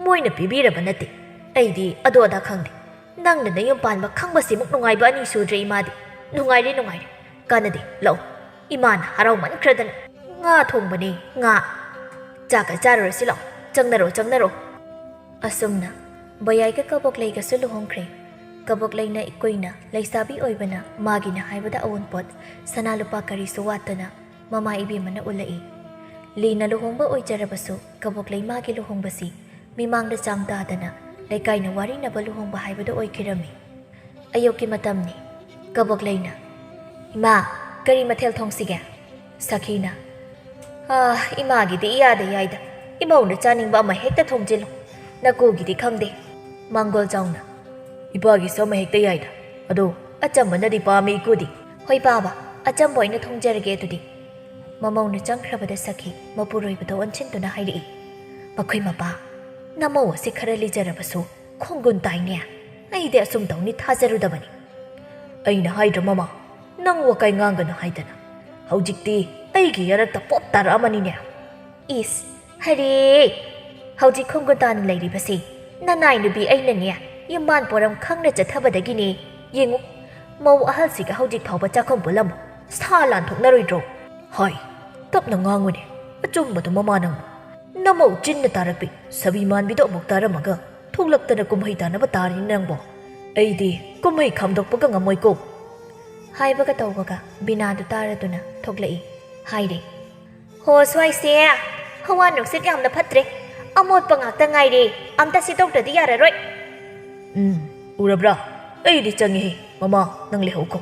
ꯃꯣꯏꯅ ꯄꯤꯕꯤꯔꯕ ꯅꯠꯇꯦ꯫ ꯑꯩꯗꯤ ꯑꯗꯨ ꯑꯗꯥ ꯈꯪꯗꯦ꯫ ꯅꯪꯅ ꯅꯌꯨꯝ ꯄꯥꯟꯕ ꯈꯪꯕꯁꯤꯃꯨꯛ ꯅꯨꯡꯉꯥꯏꯕ ꯑꯅꯤ ꯁꯨꯗ꯭ꯔꯦ ꯏꯃꯥꯗꯤ꯫ ꯅꯨꯡꯉꯥꯏꯔꯦ, ꯅꯨꯡꯉꯥꯏꯔꯦ꯫ ꯀꯥꯟꯅꯗꯦ, ꯂꯧ꯫ ꯏꯃꯥꯅ ꯍꯔꯥꯎꯃꯟꯈ꯭ꯔꯗꯅ꯫ ꯉꯥ ꯊꯣꯡꯕꯅꯦ, ꯉꯥ꯫ ꯆꯥꯛꯀ ꯆꯥꯔꯨꯔꯁꯤ ꯂꯥꯎ꯫ ꯆꯪꯅꯔꯣ, ꯆꯪꯅꯔꯣ꯫" ꯑꯁꯨꯝꯅ ꯕꯌꯥꯏꯒ ꯀꯕꯣꯛꯂꯩꯒꯁꯨ ꯂꯨꯍꯣꯡꯈ꯭ꯔꯦ꯫ ꯀꯕꯣꯛꯂꯩꯅ ꯏꯀꯨꯏꯅ ꯂꯩꯁꯥꯕꯤ ꯑꯣꯏꯕꯅ ꯃꯥꯒꯤꯅ ꯍꯥꯏꯕꯗ ꯑꯑꯣꯟꯄꯣꯠ ꯁꯅꯥ ꯂꯨꯄꯥ ꯀꯔꯤꯁꯨ ꯋꯥꯠꯇꯅ ꯃꯃꯥ ꯏꯕꯦꯝꯃꯅ ꯎꯠꯂꯛꯏ꯫ ꯂꯤꯅ ꯂꯨꯍꯣꯡꯕ ꯑꯣꯏꯖꯔꯕꯁꯨ ꯀꯕꯣꯛꯂꯩ ꯃꯥꯒꯤ ꯂꯨꯍꯣꯡꯕꯁꯤ ꯃꯤꯃꯥꯡꯗ ꯆꯥꯡ ꯇꯥꯗꯅ ꯂꯩꯀꯥꯏꯅ ꯋꯥꯔꯤꯅꯕ ꯂꯨꯍꯣꯡꯕ ꯍꯥꯏꯕꯗꯨ ꯑꯣꯏꯈꯤꯔꯝꯃꯤ꯫ ꯑꯌꯨꯛꯀꯤ ꯃꯇꯝꯅꯤ꯫ ꯀꯕꯣꯛꯂꯩꯅ, "ꯏꯃꯥ, ꯀꯔꯤ ꯃꯊꯦꯜ ꯊꯣꯡꯁꯤꯒꯦ?" ꯁꯈꯤꯅ, "ꯑꯥ, ꯏꯃꯥꯒꯤꯗꯤ ꯏꯌꯥꯗ ꯌꯥꯏꯗ꯫ ꯏꯃꯧꯅ ꯆꯥꯅꯤꯡꯕ ꯑꯃ ꯍꯦꯛꯇ ꯊꯣꯡꯖꯤꯜꯂꯨ꯫ ꯅꯀꯨꯒꯤꯗꯤ ꯈꯪꯗꯦ꯫" ꯃꯥꯡꯒꯣꯜ ꯆꯥꯎꯅ, "ꯏꯄꯥꯒꯤꯁꯨ ꯑꯃ ꯍꯦꯛꯇ ꯌꯥꯏꯗ꯫ ꯑꯗꯣ ꯑꯆꯝꯕꯅꯗꯤ ꯄꯥꯝꯃꯤ ꯏꯀꯨꯗꯤ꯫" "ꯍꯣꯏ ꯄꯥꯕ, ꯑꯆꯝꯕ ꯑꯣꯏꯅ ꯊꯣꯡꯖꯔꯒꯦ ꯑꯗꯨꯗꯤ꯫" ꯃꯃꯧꯅ ꯆꯪꯈ꯭ꯔꯕꯗ ꯁꯈꯤ ꯃꯄꯨꯔꯣꯏꯕꯗ ꯑꯣꯟꯁꯤꯟꯗꯨꯅ ꯍꯥꯏꯔꯛꯏ, "ꯃꯈꯣꯏ ꯃꯄꯥ, ꯅꯃꯧ ꯑꯁꯤ ꯈꯔ ꯂꯤꯖꯔꯕꯁꯨ ꯈꯣꯡꯒꯨꯟ ꯇꯥꯏꯅꯦ꯫ ꯑꯩꯗꯤ ꯑꯁꯨꯝ ꯇꯧꯅꯤ ꯊꯥꯖꯔꯨꯗꯕꯅꯤ꯫" "ꯑꯩꯅ ꯍꯥꯏꯗ꯭ꯔꯣ ꯃꯃꯥ, ꯅꯪ ꯋꯥꯀꯥꯏ ꯉꯥꯡꯒꯅꯨ ꯍꯥꯏꯗꯅ꯫ ꯍꯧꯖꯤꯛꯇꯤ ꯑꯩꯒꯤ ꯌꯥꯔꯛꯇ ꯄꯣꯞ ꯇꯥꯔꯛꯑꯃꯅꯤꯅꯦ꯫" "ꯏꯁ, ꯍꯔꯦ! ꯍꯧꯖꯤꯛ ꯈꯣꯡꯒꯨꯟ ꯇꯥꯅ ꯂꯩꯔꯤꯕꯁꯤ ꯅꯅꯥꯏ ꯅꯨꯄꯤ ꯑꯩꯅꯅꯦ ꯌꯨꯝꯕꯥꯟ ꯄꯣꯔꯝ ꯈꯪꯅ ꯆꯠꯊꯕꯗꯒꯤꯅꯦ꯫ ꯌꯦꯡꯉꯨ, ꯃꯧ ꯑꯍꯜꯁꯤꯒ ꯍꯧꯖꯤꯛ ꯐꯥꯎꯕ ꯆꯥꯛꯈꯨꯝ ꯄꯨꯜꯂꯝꯃꯣ꯫ ꯁꯥ ꯂꯥꯟꯊꯣꯛꯅꯔꯣꯏꯗ꯭ꯔꯣ?" "ꯍꯣꯏ, ꯇꯞꯅ ꯉꯥꯡꯉꯨꯅꯦ꯫ ꯑꯆꯨꯝꯕꯗꯣ ꯃꯃꯥ ꯅꯪꯕꯨ꯫ ꯅꯃꯧ ꯆꯤꯟꯅ ꯇꯥꯔꯛꯄꯤ ꯁꯥꯕꯤ ꯃꯥꯟꯕꯤꯗꯣ ꯑꯃꯨꯛ ꯇꯥꯔꯝꯃꯒ ꯊꯣꯛꯂꯛꯇꯅ ꯀꯨꯝꯍꯩ ꯇꯥꯅꯕ ꯇꯥꯔꯤꯅꯤ ꯅꯪꯕꯣ꯫ ꯑꯩꯗꯤ ꯀꯨꯝꯍꯩ ꯈꯥꯝꯗꯣꯛꯄꯒ ꯉꯝꯃꯣꯏꯀꯣ꯫" ꯍꯥꯏꯕꯒ ꯇꯧꯕꯒ ꯕꯤꯅꯥꯗꯨ ꯇꯥꯔꯗꯨꯅ ꯊꯣꯛꯂꯛꯏ꯫ ꯍꯥꯏꯔꯦ, "ꯍꯣ, ꯁ꯭ꯋꯥꯏꯁꯦ ꯍꯋꯥ ꯅꯨꯡꯁꯤꯠ ꯌꯥꯝꯅ ꯐꯠꯇ꯭ꯔꯦ꯫ ꯑꯃꯣꯠꯄ ꯉꯥꯛꯇ ꯉꯥꯏꯔꯦ꯫ ꯑꯝꯇ ꯁꯤꯠꯇꯣꯛꯇ꯭ꯔꯗꯤ ꯌꯥꯔꯔꯣꯏ꯫" "ꯎꯝ, ꯎꯔꯕ꯭ꯔꯥ? ꯑꯩꯗꯤ ꯆꯪꯉꯤꯍꯦ꯫ ꯃꯃꯥ, ꯅꯪ ꯂꯩꯍꯧꯈꯣ꯫"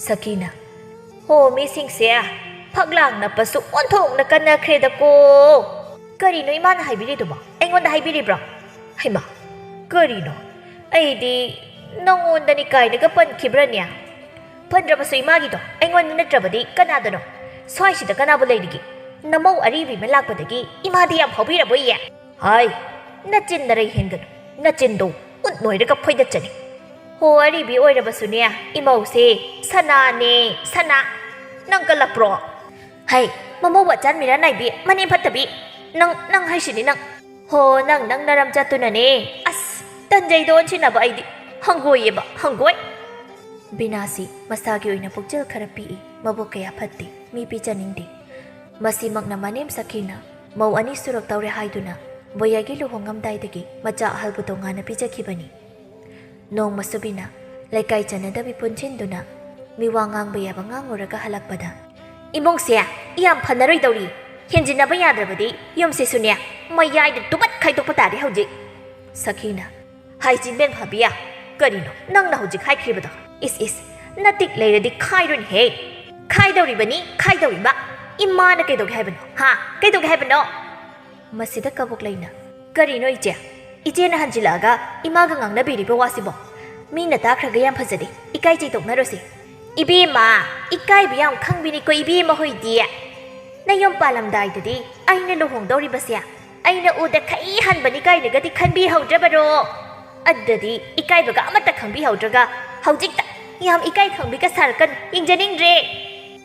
ꯁꯈꯤꯅ, "ꯍꯣ, ꯃꯤꯁꯤꯡꯁꯦ ꯐꯛꯂꯥꯡ ꯅꯞꯄꯁꯨ ꯑꯣꯟꯊꯣꯛꯅ ꯀꯟꯅꯈ꯭ꯔꯦꯗꯀꯣ꯫ ꯀꯔꯤꯅꯣ ꯏꯃꯥꯅ ꯍꯥꯏꯕꯤꯔꯤꯗꯨꯕꯣ? ꯑꯩꯉꯣꯟꯗ ꯍꯥꯏꯕꯤꯔꯤꯕ꯭ꯔꯣ?" "ꯍꯩꯃꯥ, ꯀꯔꯤꯅꯣ? ꯑꯩꯗꯤ ꯅꯪꯉꯣꯟꯗꯅꯤ ꯀꯥꯏꯅꯒ ꯄꯟꯈꯤꯕ꯭ꯔꯅꯦ? ꯄꯟꯗ꯭ꯔꯕꯁꯨ ꯏꯃꯥꯒꯤꯗꯣ ꯑꯩꯉꯣꯟꯗ ꯅꯠꯇ꯭ꯔꯕꯗꯤ ꯀꯅꯥꯗꯅꯣ? ꯁ꯭ꯋꯥꯏꯁꯤꯗ ꯀꯅꯥꯕꯨ ꯂꯩꯔꯤꯒꯦ? ꯅꯃꯧ ꯑꯔꯤꯕꯤ ꯑꯃ ꯂꯥꯛꯄꯗꯒꯤ ꯏꯃꯥꯗꯤ ꯌꯥꯝ ꯐꯥꯎꯕꯤꯔꯕꯣꯏꯌꯦ?" "ꯍꯥꯏ, ꯅꯆꯤꯟ ꯅꯔꯩ ꯍꯦꯟꯒꯅꯨ꯫ ꯅꯆꯤꯟꯗꯣ ꯎꯠ ꯅꯣꯏꯔꯒ ꯐꯣꯏꯗꯠꯆꯅꯤ꯫" "ꯍꯣ, ꯑꯔꯤꯕꯤ ꯑꯣꯏꯔꯕꯁꯨꯅꯦ, ꯏꯃꯧꯁꯦ ꯁꯅꯥꯅꯦ, ꯁꯅꯥ꯫ ꯅꯪ ꯀꯜꯂꯛꯄ꯭ꯔꯣ?" "ꯍꯩ, ꯃꯃꯧ ꯋꯥꯆꯥꯟ ꯃꯤꯔꯥ ꯅꯥꯏꯕꯤ, ꯃꯅꯦꯝ ꯐꯠꯇꯕꯤ꯫ ꯅꯪ, ꯅꯪ ꯍꯥꯏꯁꯤꯅꯤ ꯅꯪ꯫ ꯍꯣ, ꯅꯪ, ꯅꯪ ꯅꯔꯝ ꯆꯠꯇꯨꯅꯅꯦ꯫ ꯑꯁ, ꯇꯟꯖꯩꯗ ꯑꯣꯟꯁꯤꯟꯅꯕ ꯑꯩꯗꯤ꯫ ꯍꯪꯒꯣꯏꯌꯦꯕ, ꯍꯪꯒꯣꯏ꯫" ꯕꯤꯅꯥꯁꯤ ꯃꯁꯥꯒꯤ ꯑꯣꯏꯅ ꯄꯨꯛꯆꯦꯜ ꯈꯔ ꯄꯤꯛꯏ, ꯃꯕꯨꯛ ꯀꯌꯥ ꯐꯠꯇꯦ, ꯃꯤ ꯄꯤꯖꯅꯤꯡꯗꯦ꯫ ꯃꯁꯤꯃꯛꯅ ꯃꯅꯦꯝ ꯁꯈꯤꯅ ꯃꯧ ꯑꯅꯤ ꯁꯨꯔꯛꯇꯧꯔꯦ ꯍꯥꯏꯗꯨꯅ ꯕꯣꯌꯥꯒꯤ ꯂꯨꯍꯣꯡꯉꯝꯗꯥꯏꯗꯒꯤ ꯃꯆꯥ ꯑꯍꯜꯕꯨ ꯇꯣꯉꯥꯟꯅ ꯄꯤꯖꯈꯤꯕꯅꯤ꯫ ꯅꯣꯡꯃ ꯁꯨꯕꯤꯅ ꯂꯩꯀꯥꯏ ꯆꯟꯅꯗꯕꯤ ꯄꯨꯟꯁꯤꯟꯗꯨꯅ ꯃꯤꯋꯥ ꯉꯥꯡꯕ ꯌꯥꯕ ꯉꯥꯡꯉꯨꯔꯒ ꯍꯜꯂꯛꯄꯗ, "ꯏꯃꯨꯡꯁꯦ ꯌꯥꯝ ꯐꯅꯔꯣꯏꯗꯧꯔꯤ, ꯍꯦꯟꯖꯤꯟꯅꯕ ꯌꯥꯗ꯭ꯔꯕꯗꯤ ꯌꯨꯝꯁꯤꯁꯨꯅꯦ ꯃꯌꯥꯏꯗ ꯇꯨꯕꯠ ꯈꯥꯏꯗꯣꯛꯄ ꯇꯥꯔꯦ ꯍꯧꯖꯤꯛ"꯫ ꯁꯈꯤꯅ, "ꯍꯥꯏ ꯆꯤꯟꯕꯦꯟ ꯐꯥꯕꯤꯌꯥ, ꯀꯔꯤꯅꯣ ꯅꯪꯅ ꯍꯧꯖꯤꯛ ꯍꯥꯏꯈ꯭ꯔꯤꯕꯗꯣ? ꯏꯁ ꯏꯁ, ꯅꯇꯤꯛ ꯂꯩꯔꯗꯤ ꯈꯥꯏꯔꯨꯅꯦꯍꯦ꯫ ꯈꯥꯏꯗꯧꯔꯤꯕꯅꯤ, ꯈꯥꯏꯗꯧꯔꯤꯕ꯫ ꯏꯃꯥꯅ ꯀꯩꯗꯧꯒꯦ ꯍꯥꯏꯕꯅꯣ? ꯍꯥ? ꯀꯩꯗꯧꯒꯦ ꯍꯥꯏꯕꯅꯣ?" ꯃꯁꯤꯗ ꯀꯕꯣꯛꯂꯩꯅ, "ꯀꯔꯤꯅꯣ ꯏꯆꯦ? ꯏꯆꯦꯅ ꯍꯟꯖꯤꯜꯂꯛꯑꯒ ꯏꯃꯥꯒ ꯉꯥꯡꯅꯕꯤꯔꯤꯕ ꯋꯥꯁꯤꯕꯣ? ꯃꯤꯅ ꯇꯥꯈ꯭ꯔꯒ ꯌꯥꯝ ꯐꯖꯗꯦ꯫ ꯏꯀꯥꯏ ꯆꯩꯊꯣꯛꯅꯔꯣꯁꯦ꯫" "ꯏꯕꯦꯝꯃ, ꯏꯀꯥꯏꯕ ꯌꯥꯝ ꯈꯪꯕꯤꯅꯤꯀꯣ ꯏꯕꯦꯝꯃ ꯍꯣꯏꯗꯤ꯫ ꯅꯌꯨꯝ ꯄꯥꯜꯂꯝꯗꯥꯏꯗꯗꯤ ꯑꯩꯅ ꯂꯨꯍꯣꯡꯗꯧꯔꯤꯕꯁꯦ ꯑꯩꯅ ꯎꯗ ꯈꯩ ꯍꯟꯕꯅꯤ ꯀꯥꯏꯅꯒꯗꯤ ꯈꯟꯕꯤꯍꯧꯗ꯭ꯔꯕꯔꯣ? ꯑꯗꯨꯗꯤ ꯏꯀꯥꯏꯕꯒ ꯑꯃꯠꯇ ꯈꯪꯕꯤꯍꯧꯗ꯭ꯔꯒ ꯍꯧꯖꯤꯛꯇ ꯌꯥꯝ ꯏꯀꯥꯏ ꯈꯪꯕꯤꯒ ꯁꯥꯔꯛꯀꯅꯨ, ꯌꯦꯡꯖꯅꯤꯡꯗ꯭ꯔꯦ꯫"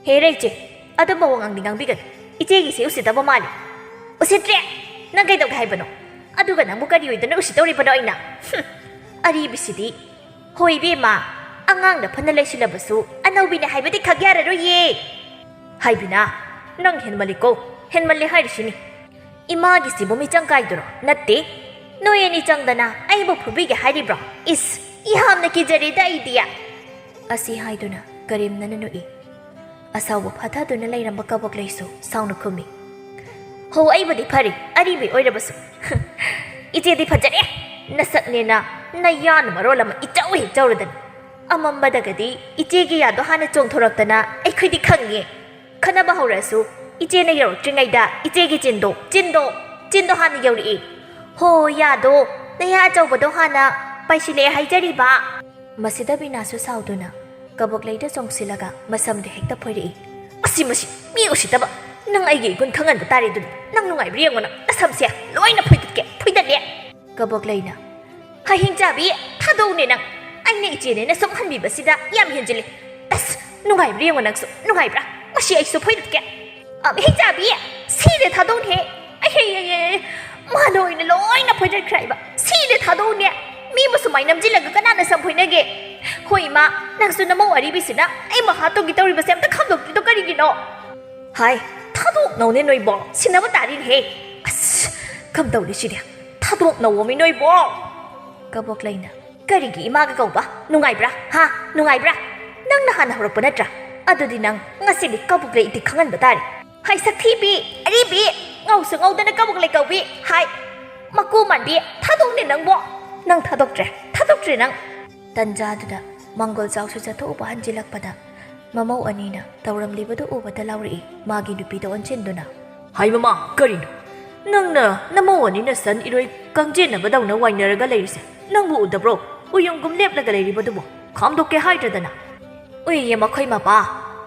"ꯍꯦꯔꯦ ꯏꯆꯦ, ꯑꯗꯨꯝꯕ ꯋꯥꯉꯥꯡꯗꯤ ꯉꯥꯡꯕꯤꯒꯅꯨ꯫ ꯏꯆꯦꯒꯤꯁꯦ ꯎꯁꯤꯠꯇꯕ ꯃꯥꯜꯂꯤ꯫" "ꯎꯁꯤꯠꯇ꯭ꯔꯦ? ꯅꯪ ꯀꯩꯗꯧꯒꯦ ꯍꯥꯏꯕꯅꯣ? ꯑꯗꯨꯒ ꯅꯪꯕꯨ ꯀꯔꯤ ꯑꯣꯏꯗꯅ ꯎꯁꯤꯠꯇꯧꯔꯤꯕꯅꯣ ꯑꯩꯅ? ꯍꯨꯝ, ꯑꯔꯤꯕꯤꯁꯤꯗꯤ꯫" "ꯍꯣꯏ ꯏꯕꯦꯝꯃ, ꯑꯉꯥꯡꯅ ꯐꯅ ꯂꯩꯁꯤꯜꯂꯕꯁꯨ ꯑꯅꯧꯕꯤꯅꯦ ꯍꯥꯏꯕꯗꯤ ꯈꯛ ꯌꯥꯔꯔꯣꯏꯌꯦ꯫" "ꯍꯥꯏꯕꯤꯅ, ꯅꯪ ꯍꯦꯟꯃꯜꯂꯤꯀꯣ, ꯍꯦꯟꯃꯜꯂꯤ ꯍꯥꯏꯔꯤꯁꯤꯅꯤ꯫ ꯏꯃꯥꯒꯤꯁꯤꯕꯨ ꯃꯤꯆꯪ ꯀꯥꯏꯗꯨꯔꯣ? ꯅꯠꯇꯦ, ꯅꯣꯏ ꯑꯅꯤ ꯆꯪꯗꯅ ꯑꯩꯕꯨ ꯐꯨꯕꯤꯒꯦ ꯍꯥꯏꯔꯤꯕ꯭ꯔꯣ? ꯏꯁ, ꯌꯥꯝꯅ ꯀꯤꯖꯔꯦꯗ ꯑꯩꯗꯤ꯫" ꯑꯁꯤ ꯍꯥꯏꯗꯨꯅ ꯀꯔꯤꯝꯅꯅ ꯅꯣꯛꯏ꯫ ꯑꯁꯥꯎꯕ ꯐꯥꯊꯗꯨꯅ ꯂꯩꯔꯝꯕ ꯀꯕꯣꯛꯂꯩꯁꯨ ꯁꯥꯎꯅ ꯈꯨꯝꯃꯤ, "ꯍꯣ, ꯑꯩꯕꯨꯗꯤ ꯐꯔꯤ, ꯑꯔꯤꯕꯤ ꯑꯣꯏꯔꯕꯁꯨ꯫ ꯏꯆꯦꯗꯤ ꯐꯖꯔꯦ, ꯅꯁꯛꯅꯦꯅ ꯅꯌꯥꯅ ꯃꯔꯣꯜ ꯑꯃ ꯏꯆꯧ ꯍꯦꯛ ꯆꯧꯔꯗꯅ꯫ ꯑꯃꯝꯕꯗꯒꯗꯤ ꯏꯆꯦꯒꯤ ꯌꯥꯗꯣ ꯍꯥꯟꯅ ꯆꯣꯡꯊꯣꯔꯛꯇꯅ ꯑꯩꯈꯣꯏꯗꯤ ꯈꯪꯉꯦ꯫ ꯈꯠꯅꯕ ꯍꯧꯔꯁꯨ ꯏꯆꯦꯅ ꯌꯧꯔꯛꯇ꯭ꯔꯤꯉꯩꯗ ꯏꯆꯦꯒꯤ ꯆꯤꯟꯗꯣ, ꯆꯤꯟꯗꯣ, ꯆꯤꯟꯗꯣ ꯍꯥꯟꯅ ꯌꯧꯔꯛꯏ꯫ ꯍꯣ, ꯌꯥꯗꯣ, ꯅꯌꯥ ꯑꯆꯧꯕꯗꯣ ꯍꯥꯟꯅ ꯄꯥꯏꯁꯤꯜꯂꯛꯑꯦ ꯍꯥꯏꯖꯔꯤꯕ꯫" ꯃꯁꯤꯗ ꯕꯤꯅꯥꯁꯨ ꯁꯥꯎꯗꯨꯅ ꯀꯕꯣꯛꯂꯩꯗ ꯆꯣꯡꯁꯤꯜꯂꯒ ꯃꯁꯝꯗ ꯍꯦꯛꯇ ꯐꯣꯏꯔꯛꯏ꯫ "ꯃꯁꯤ, ꯃꯁꯤ, ꯃꯤ ꯎꯁꯤꯠꯇꯕ! ꯅꯪ ꯑꯩꯒꯤ ꯏꯒꯨꯟ ꯈꯪꯍꯟꯕ ꯇꯥꯔꯦ ꯑꯗꯨꯗꯤ꯫ ꯅꯪ ꯅꯨꯡꯉꯥꯏꯕ꯭ꯔꯥ ꯌꯦꯡꯉꯣ ꯅꯪ, ꯅꯁꯝꯁꯦ ꯂꯣꯏꯅ ꯐꯣꯏꯗꯠꯀꯦ, ꯐꯣꯏꯗꯠꯂꯦ!" ꯀꯕꯣꯛꯂꯩꯅ, "ꯍꯌꯤꯡ ꯆꯥꯕꯤ, ꯊꯥꯗꯣꯛꯎꯅꯦ ꯅꯪ꯫ ꯑꯩꯅ ꯏꯆꯦꯅꯦꯅ ꯁꯨꯝ ꯍꯟꯕꯤꯕꯁꯤꯗ ꯌꯥꯝ ꯍꯦꯟꯖꯤꯜꯂꯦ꯫ ꯑꯁ, ꯅꯨꯡꯉꯥꯏꯕ꯭ꯔꯥ ꯌꯦꯡꯉꯣ ꯅꯪꯁꯨ, ꯅꯨꯡꯉꯥꯏꯕ꯭ꯔꯥ? ꯃꯁꯤ ꯑꯩꯁꯨ ꯐꯣꯏꯗꯠꯀꯦ꯫ ꯑ, ꯍꯌꯤꯡ ꯆꯥꯕꯤ, ꯁꯤꯔꯦ, ꯊꯥꯗꯣꯛꯎꯅꯦ꯫ ꯑꯩ, ꯑꯩ, ꯑꯩ, ꯑꯩ, ꯃꯥꯅ ꯑꯣꯏꯅ ꯂꯣꯏꯅ ꯐꯣꯏꯗꯠꯈ꯭ꯔꯦ ꯍꯥꯏꯕ꯫ ꯁꯤꯔꯦ, ꯊꯥꯗꯣꯛꯎꯅꯦ꯫ ꯃꯤꯕꯨ ꯁꯨꯃꯥꯏꯅ ꯅꯝꯁꯤꯜꯂꯒ ꯀꯅꯥꯅ ꯁꯝ ꯐꯣꯏꯅꯒꯦ? ꯍꯣꯏ, ꯏꯃꯥ, ꯅꯪꯁꯨ ꯅꯃꯧ ꯑꯔꯤꯕꯤꯁꯤꯅ ꯑꯩ ꯃꯍꯥ ꯇꯧꯒꯦ ꯇꯧꯔꯤꯕꯁꯦ ꯑꯝꯇ ꯈꯪꯗꯣꯛꯇ꯭ꯔꯤꯗꯣ ꯀꯔꯤꯒꯤꯅꯣ?" ꯍꯥꯏ, "ꯊꯥꯗꯣꯛꯅꯧꯅꯦ ꯅꯣꯏꯕꯣ, ꯁꯤꯟꯅꯕ ꯇꯥꯔꯤꯅꯦꯍꯦ꯫ ꯑꯁ, ꯀꯝꯗꯧꯅꯤ ꯁꯤꯗꯤ? ꯊꯥꯗꯣꯛꯅꯧꯋꯣꯃꯤ ꯅꯣꯏꯕꯣ!" ꯀꯕꯣꯛꯂꯩꯅ, ꯀꯔꯤꯒꯤ ꯏꯃꯥꯒ ꯀꯧꯕ? ꯅꯨꯡꯉꯥꯏꯕ꯭ꯔꯥ? ꯍꯥ? ꯅꯨꯡꯉꯥꯏꯕ꯭ꯔꯥ? ꯅꯪꯅ ꯍꯥꯟꯅ ꯍꯧꯔꯛꯄ ꯅꯠꯇ꯭ꯔꯥ? ꯑꯗꯨꯗꯤ ꯅꯪ ꯉꯁꯤꯗꯤ ꯀꯕꯣꯛ ꯂꯩ ꯏꯇꯤꯛ ꯈꯪꯍꯟꯕ ꯇꯥꯔꯦ꯫ ꯍꯩ ꯁꯛꯊꯤꯕꯤ, ꯑꯔꯤꯕꯤ, ꯉꯧꯁꯨ ꯉꯧꯗꯅ ꯀꯕꯣꯛ ꯂꯩ ꯀꯧꯕꯤ꯫ ꯍꯥꯏ, ꯃꯀꯨ ꯃꯥꯟꯕꯤ, ꯊꯥꯗꯣꯛꯅꯦ ꯅꯪꯕꯣ꯫ ꯅꯪ ꯊꯥꯗꯣꯛꯇ꯭ꯔꯦ, ꯊꯥꯗꯣꯛꯇ꯭ꯔꯦ ꯅꯪ꯫ ꯇꯟꯖꯥꯗꯨꯗ ꯃꯪꯒꯣꯜ ꯆꯥꯎꯁꯨ ꯆꯠꯊꯣꯛꯎꯕ ꯍꯟꯖꯤꯜꯂꯛꯄꯗ ꯃꯃꯧ ꯑꯅꯤꯅ ꯇꯧꯔꯝꯂꯤꯕꯗꯨ ꯎꯕꯗ ꯂꯥꯎꯔꯛꯏ, ꯃꯥꯒꯤ ꯅꯨꯄꯤꯗ ꯑꯣꯟꯁꯤꯟꯗꯨꯅ꯫ ꯍꯥꯏ ꯃꯃꯥ, ꯀꯔꯤꯅꯣ? ꯅꯪꯅ ꯅꯃꯧ ꯑꯅꯤꯅ ꯁꯟ ꯏꯔꯣꯏ ꯀꯪꯖꯦꯟꯅꯕꯗꯧꯅ ꯋꯥꯏꯅꯔꯒ ꯂꯩꯔꯤꯁꯦ? ꯅꯪꯕꯨ ꯎꯗꯕ꯭ꯔꯣ? ꯎꯌꯨꯡꯒꯨꯝ ꯂꯦꯞꯂꯒ ꯂꯩꯔꯤꯕꯗꯨꯕꯨ ꯈꯥꯝꯗꯣꯛꯀꯦ ꯍꯥꯏꯗ꯭ꯔꯗꯅ? ꯎꯏꯌꯦ ꯃꯈꯣꯏ ꯃꯄꯥ,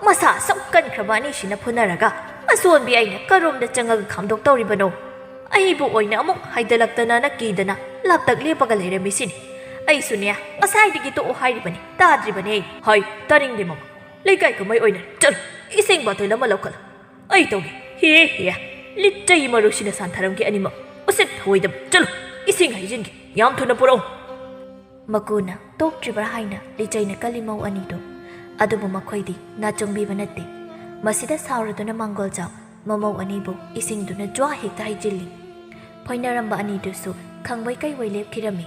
ꯃꯁꯥ ꯑꯁꯨꯛ ꯀꯟꯈ꯭ꯔꯕ ꯑꯅꯤꯁꯤꯅ ꯐꯨꯅꯔꯒ ꯑꯁꯣꯟꯕꯤ ꯑꯩꯅ ꯀꯔꯣꯝꯗ ꯆꯪꯉꯒ ꯈꯥꯝꯗꯣꯛꯇꯧꯔꯤꯕꯅꯣ? ꯑꯩꯕꯨ ꯑꯣꯏꯅ ꯑꯃꯨꯛ ꯍꯥꯏꯗꯂꯛꯇꯅꯅ ꯀꯤꯗꯅ ꯂꯥꯞꯇꯛ ꯂꯦꯞꯄꯒ ꯂꯩꯔꯝꯃꯤꯁꯤꯅꯤ꯫ ꯑꯩꯁꯨꯅꯦ, ꯉꯁꯥꯏꯗꯒꯤ ꯇꯣꯛꯑꯣ ꯍꯥꯏꯔꯤꯕꯅꯤ, ꯇꯥꯗ꯭ꯔꯤꯕꯅꯦ꯫ ꯍꯥꯏ, ꯇꯥꯅꯤꯡꯗꯦ ꯃꯃꯥ꯫ ꯂꯩꯀꯥꯏ ꯀꯨꯝꯍꯩ ꯑꯣꯏꯅ ꯆꯠꯂꯨ, ꯏꯁꯤꯡ ꯕꯥꯇꯜ ꯑꯃ ꯂꯧꯈꯠꯂꯨ꯫ ꯑꯩ ꯇꯧꯒꯦ꯫ ꯍꯦ ꯍꯦ, ꯂꯤꯠꯆꯩ ꯃꯔꯨꯁꯤꯅ ꯁꯥꯟꯊꯔꯝꯒꯦ ꯑꯅꯤꯃꯛ꯫ ꯎꯁꯤꯠ ꯊꯑꯣꯏꯗꯕ꯫ ꯆꯠꯂꯨ, ꯏꯁꯤꯡ ꯍꯩꯖꯤꯟꯒꯦ꯫ ꯌꯥꯝ ꯊꯨꯅ ꯄꯨꯔꯛꯎ꯫ ꯃꯀꯨꯅ ꯇꯣꯛꯇ꯭ꯔꯤꯕ꯭ꯔꯥ ꯍꯥꯏꯅ ꯂꯤꯆꯩꯅ ꯀꯜꯂꯤ ꯃꯧ ꯑꯅꯤꯗꯨ꯫ ꯑꯗꯨꯕꯨ ꯃꯈꯣꯏꯗꯤ ꯅꯥꯆꯨꯡꯕꯤꯕ ꯅꯠꯇꯦ꯫ ꯃꯁꯤꯗ ꯁꯥꯎꯔꯗꯨꯅ ꯃꯥꯡꯒꯣꯜꯖꯥꯎ ꯃꯃꯧ ꯑꯅꯤꯕꯨ ꯏꯁꯤꯡꯗꯨꯅ ꯖ꯭ꯋꯥ ꯍꯦꯛꯇ ꯍꯩꯖꯤꯜꯂꯤ꯫ ꯐꯣꯏꯅꯔꯝꯕ ꯑꯅꯤꯗꯨꯁꯨ ꯈꯪꯕꯩ ꯀꯩꯕꯣꯏ ꯂꯦꯞꯈꯤꯔꯝꯃꯤ꯫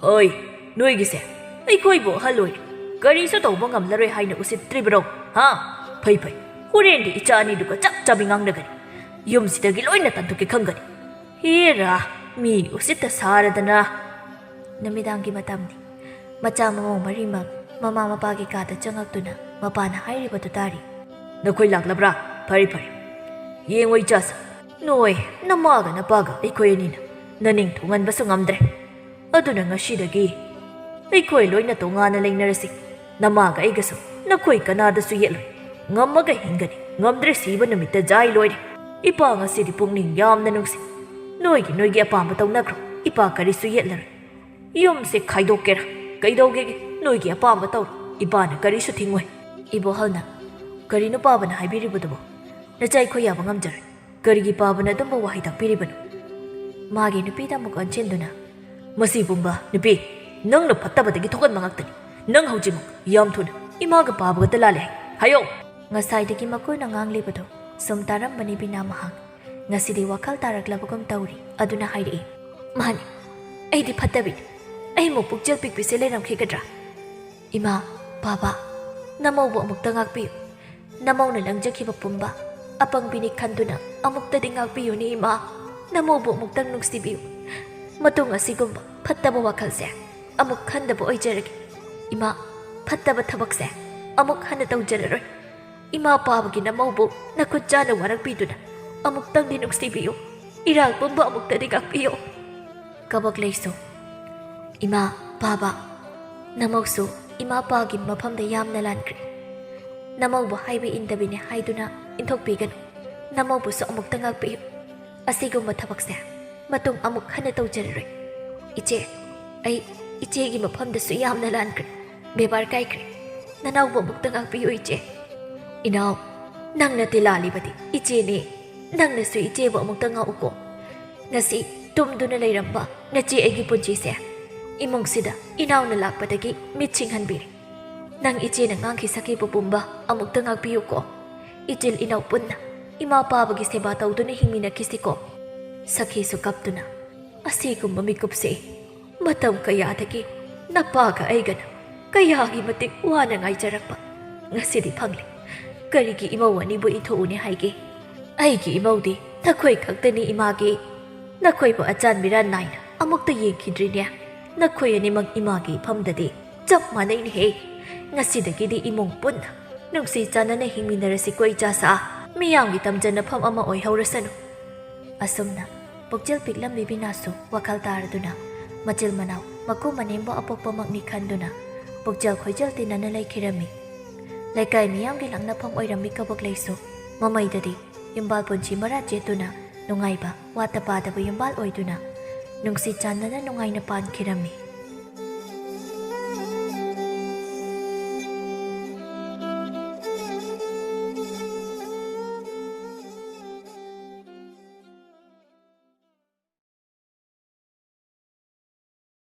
ꯍꯣꯏ, ꯅꯣꯏꯒꯤꯁꯦ ꯑꯩꯈꯣꯏꯕꯨ ꯑꯍꯜ ꯑꯣꯏꯔꯦ, ꯀꯔꯤꯁꯨ ꯇꯧꯕ ꯉꯝꯂꯔꯣꯏ ꯍꯥꯏꯅ ꯎꯁꯤꯠꯇ꯭ꯔꯤꯕ꯭ꯔꯣ? ꯍꯥ? ꯐꯩ ꯐꯩ, ꯍꯣꯔꯦꯟꯗꯤ ꯏꯆꯥ ꯑꯅꯤꯗꯨꯒ ꯆꯞ ꯆꯥꯕꯤ ꯉꯥꯡꯅꯒꯅꯤ꯫ ꯌꯨꯝꯁꯤꯗꯒꯤ ꯂꯣꯏꯅ ꯇꯥꯟꯊꯣꯛꯀꯦ ꯈꯪꯒꯅꯤ꯫ ꯍꯦꯔꯥ, ꯃꯤ ꯎꯁꯤꯠꯇ ꯁꯥꯔꯗꯅ꯫ ꯅꯨꯃꯤꯗꯥꯡꯒꯤ ꯃꯇꯝꯅꯤ꯫ ꯃꯆꯥ ꯃꯃꯧ ꯃꯔꯤꯃꯛ ꯃꯃꯥ ꯃꯄꯥꯒꯤ ꯀꯥꯗ ꯆꯪꯉꯛꯇꯨꯅ ꯃꯄꯥꯅ ꯍꯥꯏꯔꯤꯕꯗꯨ ꯇꯥꯔꯤ꯫ ꯅꯈꯣꯏ ꯂꯥꯛꯂꯕ꯭ꯔꯥ? ꯐꯔꯦ ꯐꯔꯦ꯫ ꯌꯦꯡꯉꯣ ꯏꯆꯥꯁꯤꯡ, ꯅꯣꯏ ꯅꯃꯥꯒ ꯅꯄꯥꯒ ꯑꯩꯈꯣꯏ ꯑꯅꯤꯅ ꯅꯅꯤꯡ ꯊꯨꯡꯍꯟꯕꯁꯨ ꯉꯝꯗ꯭ꯔꯦ꯫ ꯑꯗꯨꯅ ꯉꯁꯤꯗꯒꯤ ꯑꯩꯈꯣꯏ ꯂꯣꯏꯅ ꯇꯣꯉꯥꯟꯅ ꯂꯩꯅꯔꯁꯤ꯫ ꯅꯃꯥꯒ ꯑꯩꯒꯁꯨ ꯅꯈꯣꯏ ꯀꯅꯥꯗꯁꯨ ꯌꯦꯠꯂꯣꯏ꯫ ꯉꯝꯃꯒ ꯍꯤꯡꯒꯅꯤ, ꯉꯝꯗ꯭ꯔꯦ ꯁꯤꯕ ꯅꯨꯃꯤꯠꯇ ꯖꯥꯏ ꯂꯣꯏꯔꯦ꯫ ꯏꯄꯥ ꯉꯁꯤꯗꯤ ꯄꯨꯛꯅꯤꯡ ꯌꯥꯝꯅ ꯅꯨꯡꯁꯤ꯫ ꯅꯣꯏꯒꯤ ꯅꯣꯏꯒꯤ ꯑꯄꯥꯝꯕ ꯇꯧꯅꯈ꯭ꯔꯣ, ꯏꯄꯥ ꯀꯔꯤꯁꯨ ꯌꯦꯠꯂꯔꯣꯏ꯫ ꯌꯨꯝꯁꯦ ꯈꯥꯏꯗꯣꯛꯀꯦꯔꯥ ꯀꯩꯗꯧꯒꯦꯒꯦ, ꯅꯣꯏꯒꯤ ꯑꯄꯥꯝꯕ ꯇꯧꯔꯣ, ꯏꯄꯥꯅ ꯀꯔꯤꯁꯨ ꯊꯤꯡꯉꯣꯏ꯫ ꯏꯕꯣꯍꯜꯅ, ꯀꯔꯤꯅꯣ ꯄꯥꯕꯅ ꯍꯥꯏꯕꯤꯔꯤꯕꯗꯨꯕꯣ? ꯅꯆꯥ ꯑꯩꯈꯣꯏ ꯌꯥꯕ ꯉꯝꯖꯔꯣꯏ꯫ ꯀꯔꯤꯒꯤ ꯄꯥꯕꯅ ꯑꯗꯨꯝꯕ ꯋꯥꯍꯩ ꯇꯥꯛꯄꯤꯔꯤꯕꯅꯣ? ꯃꯥꯒꯤ ꯅꯨꯄꯤꯗ ꯑꯃꯨꯛ ꯑꯣꯟꯁꯤꯟꯗꯨꯅ, ꯃꯁꯤ ꯄꯨꯝꯕ ꯅꯨꯄꯤ, ꯅꯪꯅ ꯐꯠꯇꯕꯗꯒꯤ ꯊꯣꯛꯍꯟꯕ ꯉꯥꯛꯇꯅꯤ꯫ ꯅꯪ ꯍꯧꯖꯤꯛꯃꯛ ꯌꯥꯝ ꯊꯨꯅ ꯏꯃꯥꯒ ꯄꯥꯕꯒ ꯇꯂꯥ ꯂꯩ ꯍꯥꯏꯌꯣ꯫ ꯉꯁꯥꯏꯗꯒꯤ ꯃꯀꯨꯅ ꯉꯥꯡꯂꯤꯕꯗꯨ ꯁꯨꯝ ꯇꯥꯔꯝꯕꯅꯤ ꯕꯤꯅꯥ ꯃꯍꯥꯛ꯫ ꯉꯁꯤꯗꯤ ꯋꯥꯈꯜ ꯇꯥꯔꯛꯂꯕꯒꯨꯝ ꯇꯧꯔꯤ꯫ ꯑꯗꯨꯅ ꯍꯥꯏꯔꯛꯏ, ꯃꯥꯅꯤ, ꯑꯩꯗꯤ ꯐꯠꯇꯕꯤꯅꯤ꯫ ꯑꯩꯃꯨꯛ ꯄꯨꯛꯆꯦꯜ ꯄꯤꯛꯄꯤꯁꯦ ꯂꯩꯔꯝꯈꯤꯒꯗ꯭ꯔꯥ? ꯏꯃꯥ, ꯄꯥꯕ, ꯅꯃꯧꯕꯨ ꯑꯃꯨꯛꯇ ꯉꯥꯛꯄꯤꯌꯨ꯫ ꯅꯃꯧꯅ ꯂꯪꯖꯈꯤꯕ ꯄꯨꯝꯕ ꯑꯄꯪꯕꯤꯅꯤ ꯈꯟꯗꯨꯅ ꯑꯃꯨꯛꯇꯗꯤ ꯉꯥꯛꯄꯤꯌꯨꯅꯦ ꯏꯃꯥ꯫ ꯅꯃꯧꯕꯨ ꯑꯃꯨꯛꯇꯪ ꯅꯨꯡꯁꯤꯕꯤꯌꯨ꯫ ꯃꯇꯨꯡ ꯑꯁꯤꯒꯨꯝꯕ ꯐꯠꯇꯕ ꯋꯥꯈꯜꯁꯦ ꯑꯃꯨꯛ ꯈꯟꯗꯕ ꯑꯣꯏꯖꯔꯒꯦ꯫ ꯏꯃꯥ, ꯐꯠꯇꯕ ꯊꯕꯛꯁꯦ ꯑꯃꯨꯛ ꯍꯟꯅ ꯇꯧꯖꯔꯔꯣꯏ꯫ ꯏꯃꯥ, ꯄꯥꯕꯒꯤ ꯅꯃꯧꯕꯨ ꯅꯈꯨꯠ ꯆꯥꯅ ꯋꯥꯔꯛꯄꯤꯗꯨꯅ ꯑꯃꯨꯛꯇꯪꯗꯤ ꯅꯨꯡꯁꯤꯕꯤꯌꯨ꯫ ꯏꯔꯥꯜ ꯄꯨꯝꯕ ꯑꯃꯨꯛꯇꯗꯤ ꯉꯥꯛꯄꯤꯌꯨ꯫ ꯀꯕꯛ ꯂꯩꯁꯨ꯫ ꯏꯃꯥ, ꯄꯥꯕ, ꯅꯃꯧꯁꯨ ꯏꯃꯥ ꯄꯥꯒꯤ ꯃꯐꯝꯗ ꯌꯥꯝꯅ ꯂꯥꯟꯈ꯭ꯔꯦ꯫ ꯅꯃꯧꯕꯨ ꯍꯥꯏꯕ ꯏꯟꯗꯕꯤꯅꯦ ꯍꯥꯏꯗꯨꯅ ꯏꯟꯊꯣꯛꯄꯤꯒꯅꯨ꯫ ꯅꯃꯧꯕꯨꯁꯨ ꯑꯃꯨꯛꯇ ꯉꯥꯛꯄꯤꯌꯨ꯫ ꯑꯁꯤꯒꯨꯝꯕ ꯊꯕꯛꯁꯦ ꯃꯇꯨꯡ ꯑꯃꯨꯛ ꯍꯟꯅ ꯇꯧꯖꯔꯔꯣꯏ꯫ ꯏꯆꯦ, ꯑꯩ ꯏꯆꯦꯒꯤ ꯃꯐꯝꯗꯁꯨ ꯌꯥꯝꯅ ꯂꯥꯟꯈ꯭ꯔꯦ꯫ ꯕꯦꯕꯥꯔ ꯀꯥꯏꯈ꯭ꯔꯦ꯫ ꯅꯅꯥꯎꯕꯨ ꯑꯃꯨꯛꯇ ꯉꯥꯛꯄꯤꯌꯨ, ꯏꯆꯦ꯫ ꯏꯅꯥꯎ, ꯅꯪꯅ ꯇꯤꯂꯥꯂꯤꯕꯗꯤ ꯏꯆꯦꯅꯦ꯫ ꯅꯪꯅꯁꯨ ꯏꯆꯦꯕꯨ ꯑꯃꯨꯛꯇ ꯉꯥꯛꯎꯀꯣ꯫ ꯉꯁꯤ ꯇꯨꯝꯗꯨꯅ ꯂꯩꯔꯝꯕ ꯅꯆꯦ ꯑꯩꯒꯤ ꯄꯨꯟꯁꯤꯁꯦ ꯏꯃꯨꯡꯁꯤꯗ ꯏꯅꯥꯎꯅ ꯂꯥꯛꯄꯗꯒꯤ ꯃꯤꯠ ꯁꯤꯡꯍꯟꯕꯤꯔꯦ꯫ ꯅꯪ ꯏꯆꯦꯅ ꯉꯥꯡꯈꯤ ꯁꯈꯤꯕ ꯄꯨꯝꯕ ꯑꯃꯨꯛꯇ ꯉꯥꯛꯄꯤꯌꯨꯀꯣ꯫ ꯏꯆꯤꯜ ꯏꯅꯥꯎ ꯄꯨꯟꯅ ꯏꯃꯥ ꯄꯥꯕꯒꯤ ꯁꯦꯕꯥ ꯇꯧꯗꯨꯅ ꯍꯤꯡꯃꯤꯟꯅꯈꯤꯁꯤꯀꯣ꯫ ꯁꯈꯤꯁꯨ ꯀꯞꯇꯨꯅ, ꯑꯁꯤꯒꯨꯝꯕ ꯃꯤꯀꯨꯞꯁꯦ ꯃꯇꯝ ꯀꯌꯥꯗꯒꯤ ꯅꯄꯥꯒ ꯑꯩꯒꯅ ꯀꯌꯥꯒꯤ ꯃꯇꯤꯛ ꯋꯥꯅ ꯉꯥꯏꯖꯔꯛꯄ ꯉꯁꯤꯗꯤ ꯐꯪꯂꯦ꯫ ꯀꯔꯤꯒꯤ ꯏꯃꯧ ꯑꯅꯤꯕꯨ ꯏꯟꯊꯣꯛꯎꯅꯤ ꯍꯥꯏꯒꯦ? ꯑꯩꯒꯤ ꯏꯃꯧꯗꯤ ꯅꯈꯣꯏ ꯈꯛꯇꯅꯤ ꯏꯃꯥꯒꯤ꯫ ꯅꯈꯣꯏꯕꯨ ꯑꯆꯥꯟ ꯃꯤꯔꯥꯟ ꯅꯥꯏꯅ ꯑꯃꯨꯛꯇ ꯌꯦꯡꯈꯤꯗ꯭ꯔꯤꯅꯦ꯫ ꯅꯈꯣꯏ ꯑꯅꯤꯃꯛ ꯏꯃꯥꯒꯤ ꯏꯐꯝꯗꯗꯤ ꯆꯞ ꯃꯥꯟꯅꯩꯅꯦꯍꯦ꯫ ꯉꯁꯤꯗꯒꯤꯗꯤ ꯏꯃꯨꯡ ꯄꯨꯟꯅ ꯅꯨꯡꯁꯤ ꯆꯥꯟꯅꯅ ꯍꯤꯡꯃꯤꯟꯅꯔꯁꯤꯀꯣ ꯏꯆꯥꯁꯥ꯫ ꯃꯤꯌꯥꯝꯒꯤ ꯇꯝꯖꯅꯐꯝ ꯑꯃ ꯑꯣꯏꯍꯧꯔꯁꯅꯨ꯫ ꯑꯁꯨꯝꯅ ꯄꯨꯛꯆꯦꯜ ꯄꯤꯛꯂꯝꯕꯤ ꯕꯤꯅꯥꯁꯨ ꯋꯥꯈꯜ ꯇꯥꯔꯗꯨꯅ ꯃꯆꯤꯜ ꯃꯅꯥꯎ ꯃꯀꯨ ꯃꯅꯦꯝꯕꯨ ꯑꯄꯣꯛꯄꯃꯛꯅꯤ ꯈꯟꯗꯨꯅ ꯄꯨꯛꯆꯦꯜ ꯈꯣꯏꯖꯦꯜ ꯇꯤꯟꯅꯅ ꯂꯩꯈꯤꯔꯝꯃꯤ꯫ ꯂꯩꯀꯥꯏ ꯃꯤꯌꯥꯝꯒꯤ ꯂꯥꯛꯅꯐꯝ ꯑꯣꯏꯔꯝꯃꯤ ꯀꯕꯣꯛꯂꯩꯁꯨ꯫ ꯃꯃꯩꯗꯗꯤ ꯌꯨꯝꯕꯥꯜ ꯄꯨꯟꯁꯤ ꯃꯔꯥ ꯆꯦꯠꯇꯨꯅ ꯅꯨꯡꯉꯥꯏꯕ ꯋꯥꯠꯇ ꯄꯥꯗꯕ ꯌꯨꯝꯕꯥꯜ ꯑꯣꯏꯗꯨꯅ ꯅꯨꯡꯁꯤ ꯆꯥꯟꯅꯅ ꯅꯨꯡꯉꯥꯏꯅ ꯄꯥꯟꯈꯤꯔꯝꯃꯤ꯫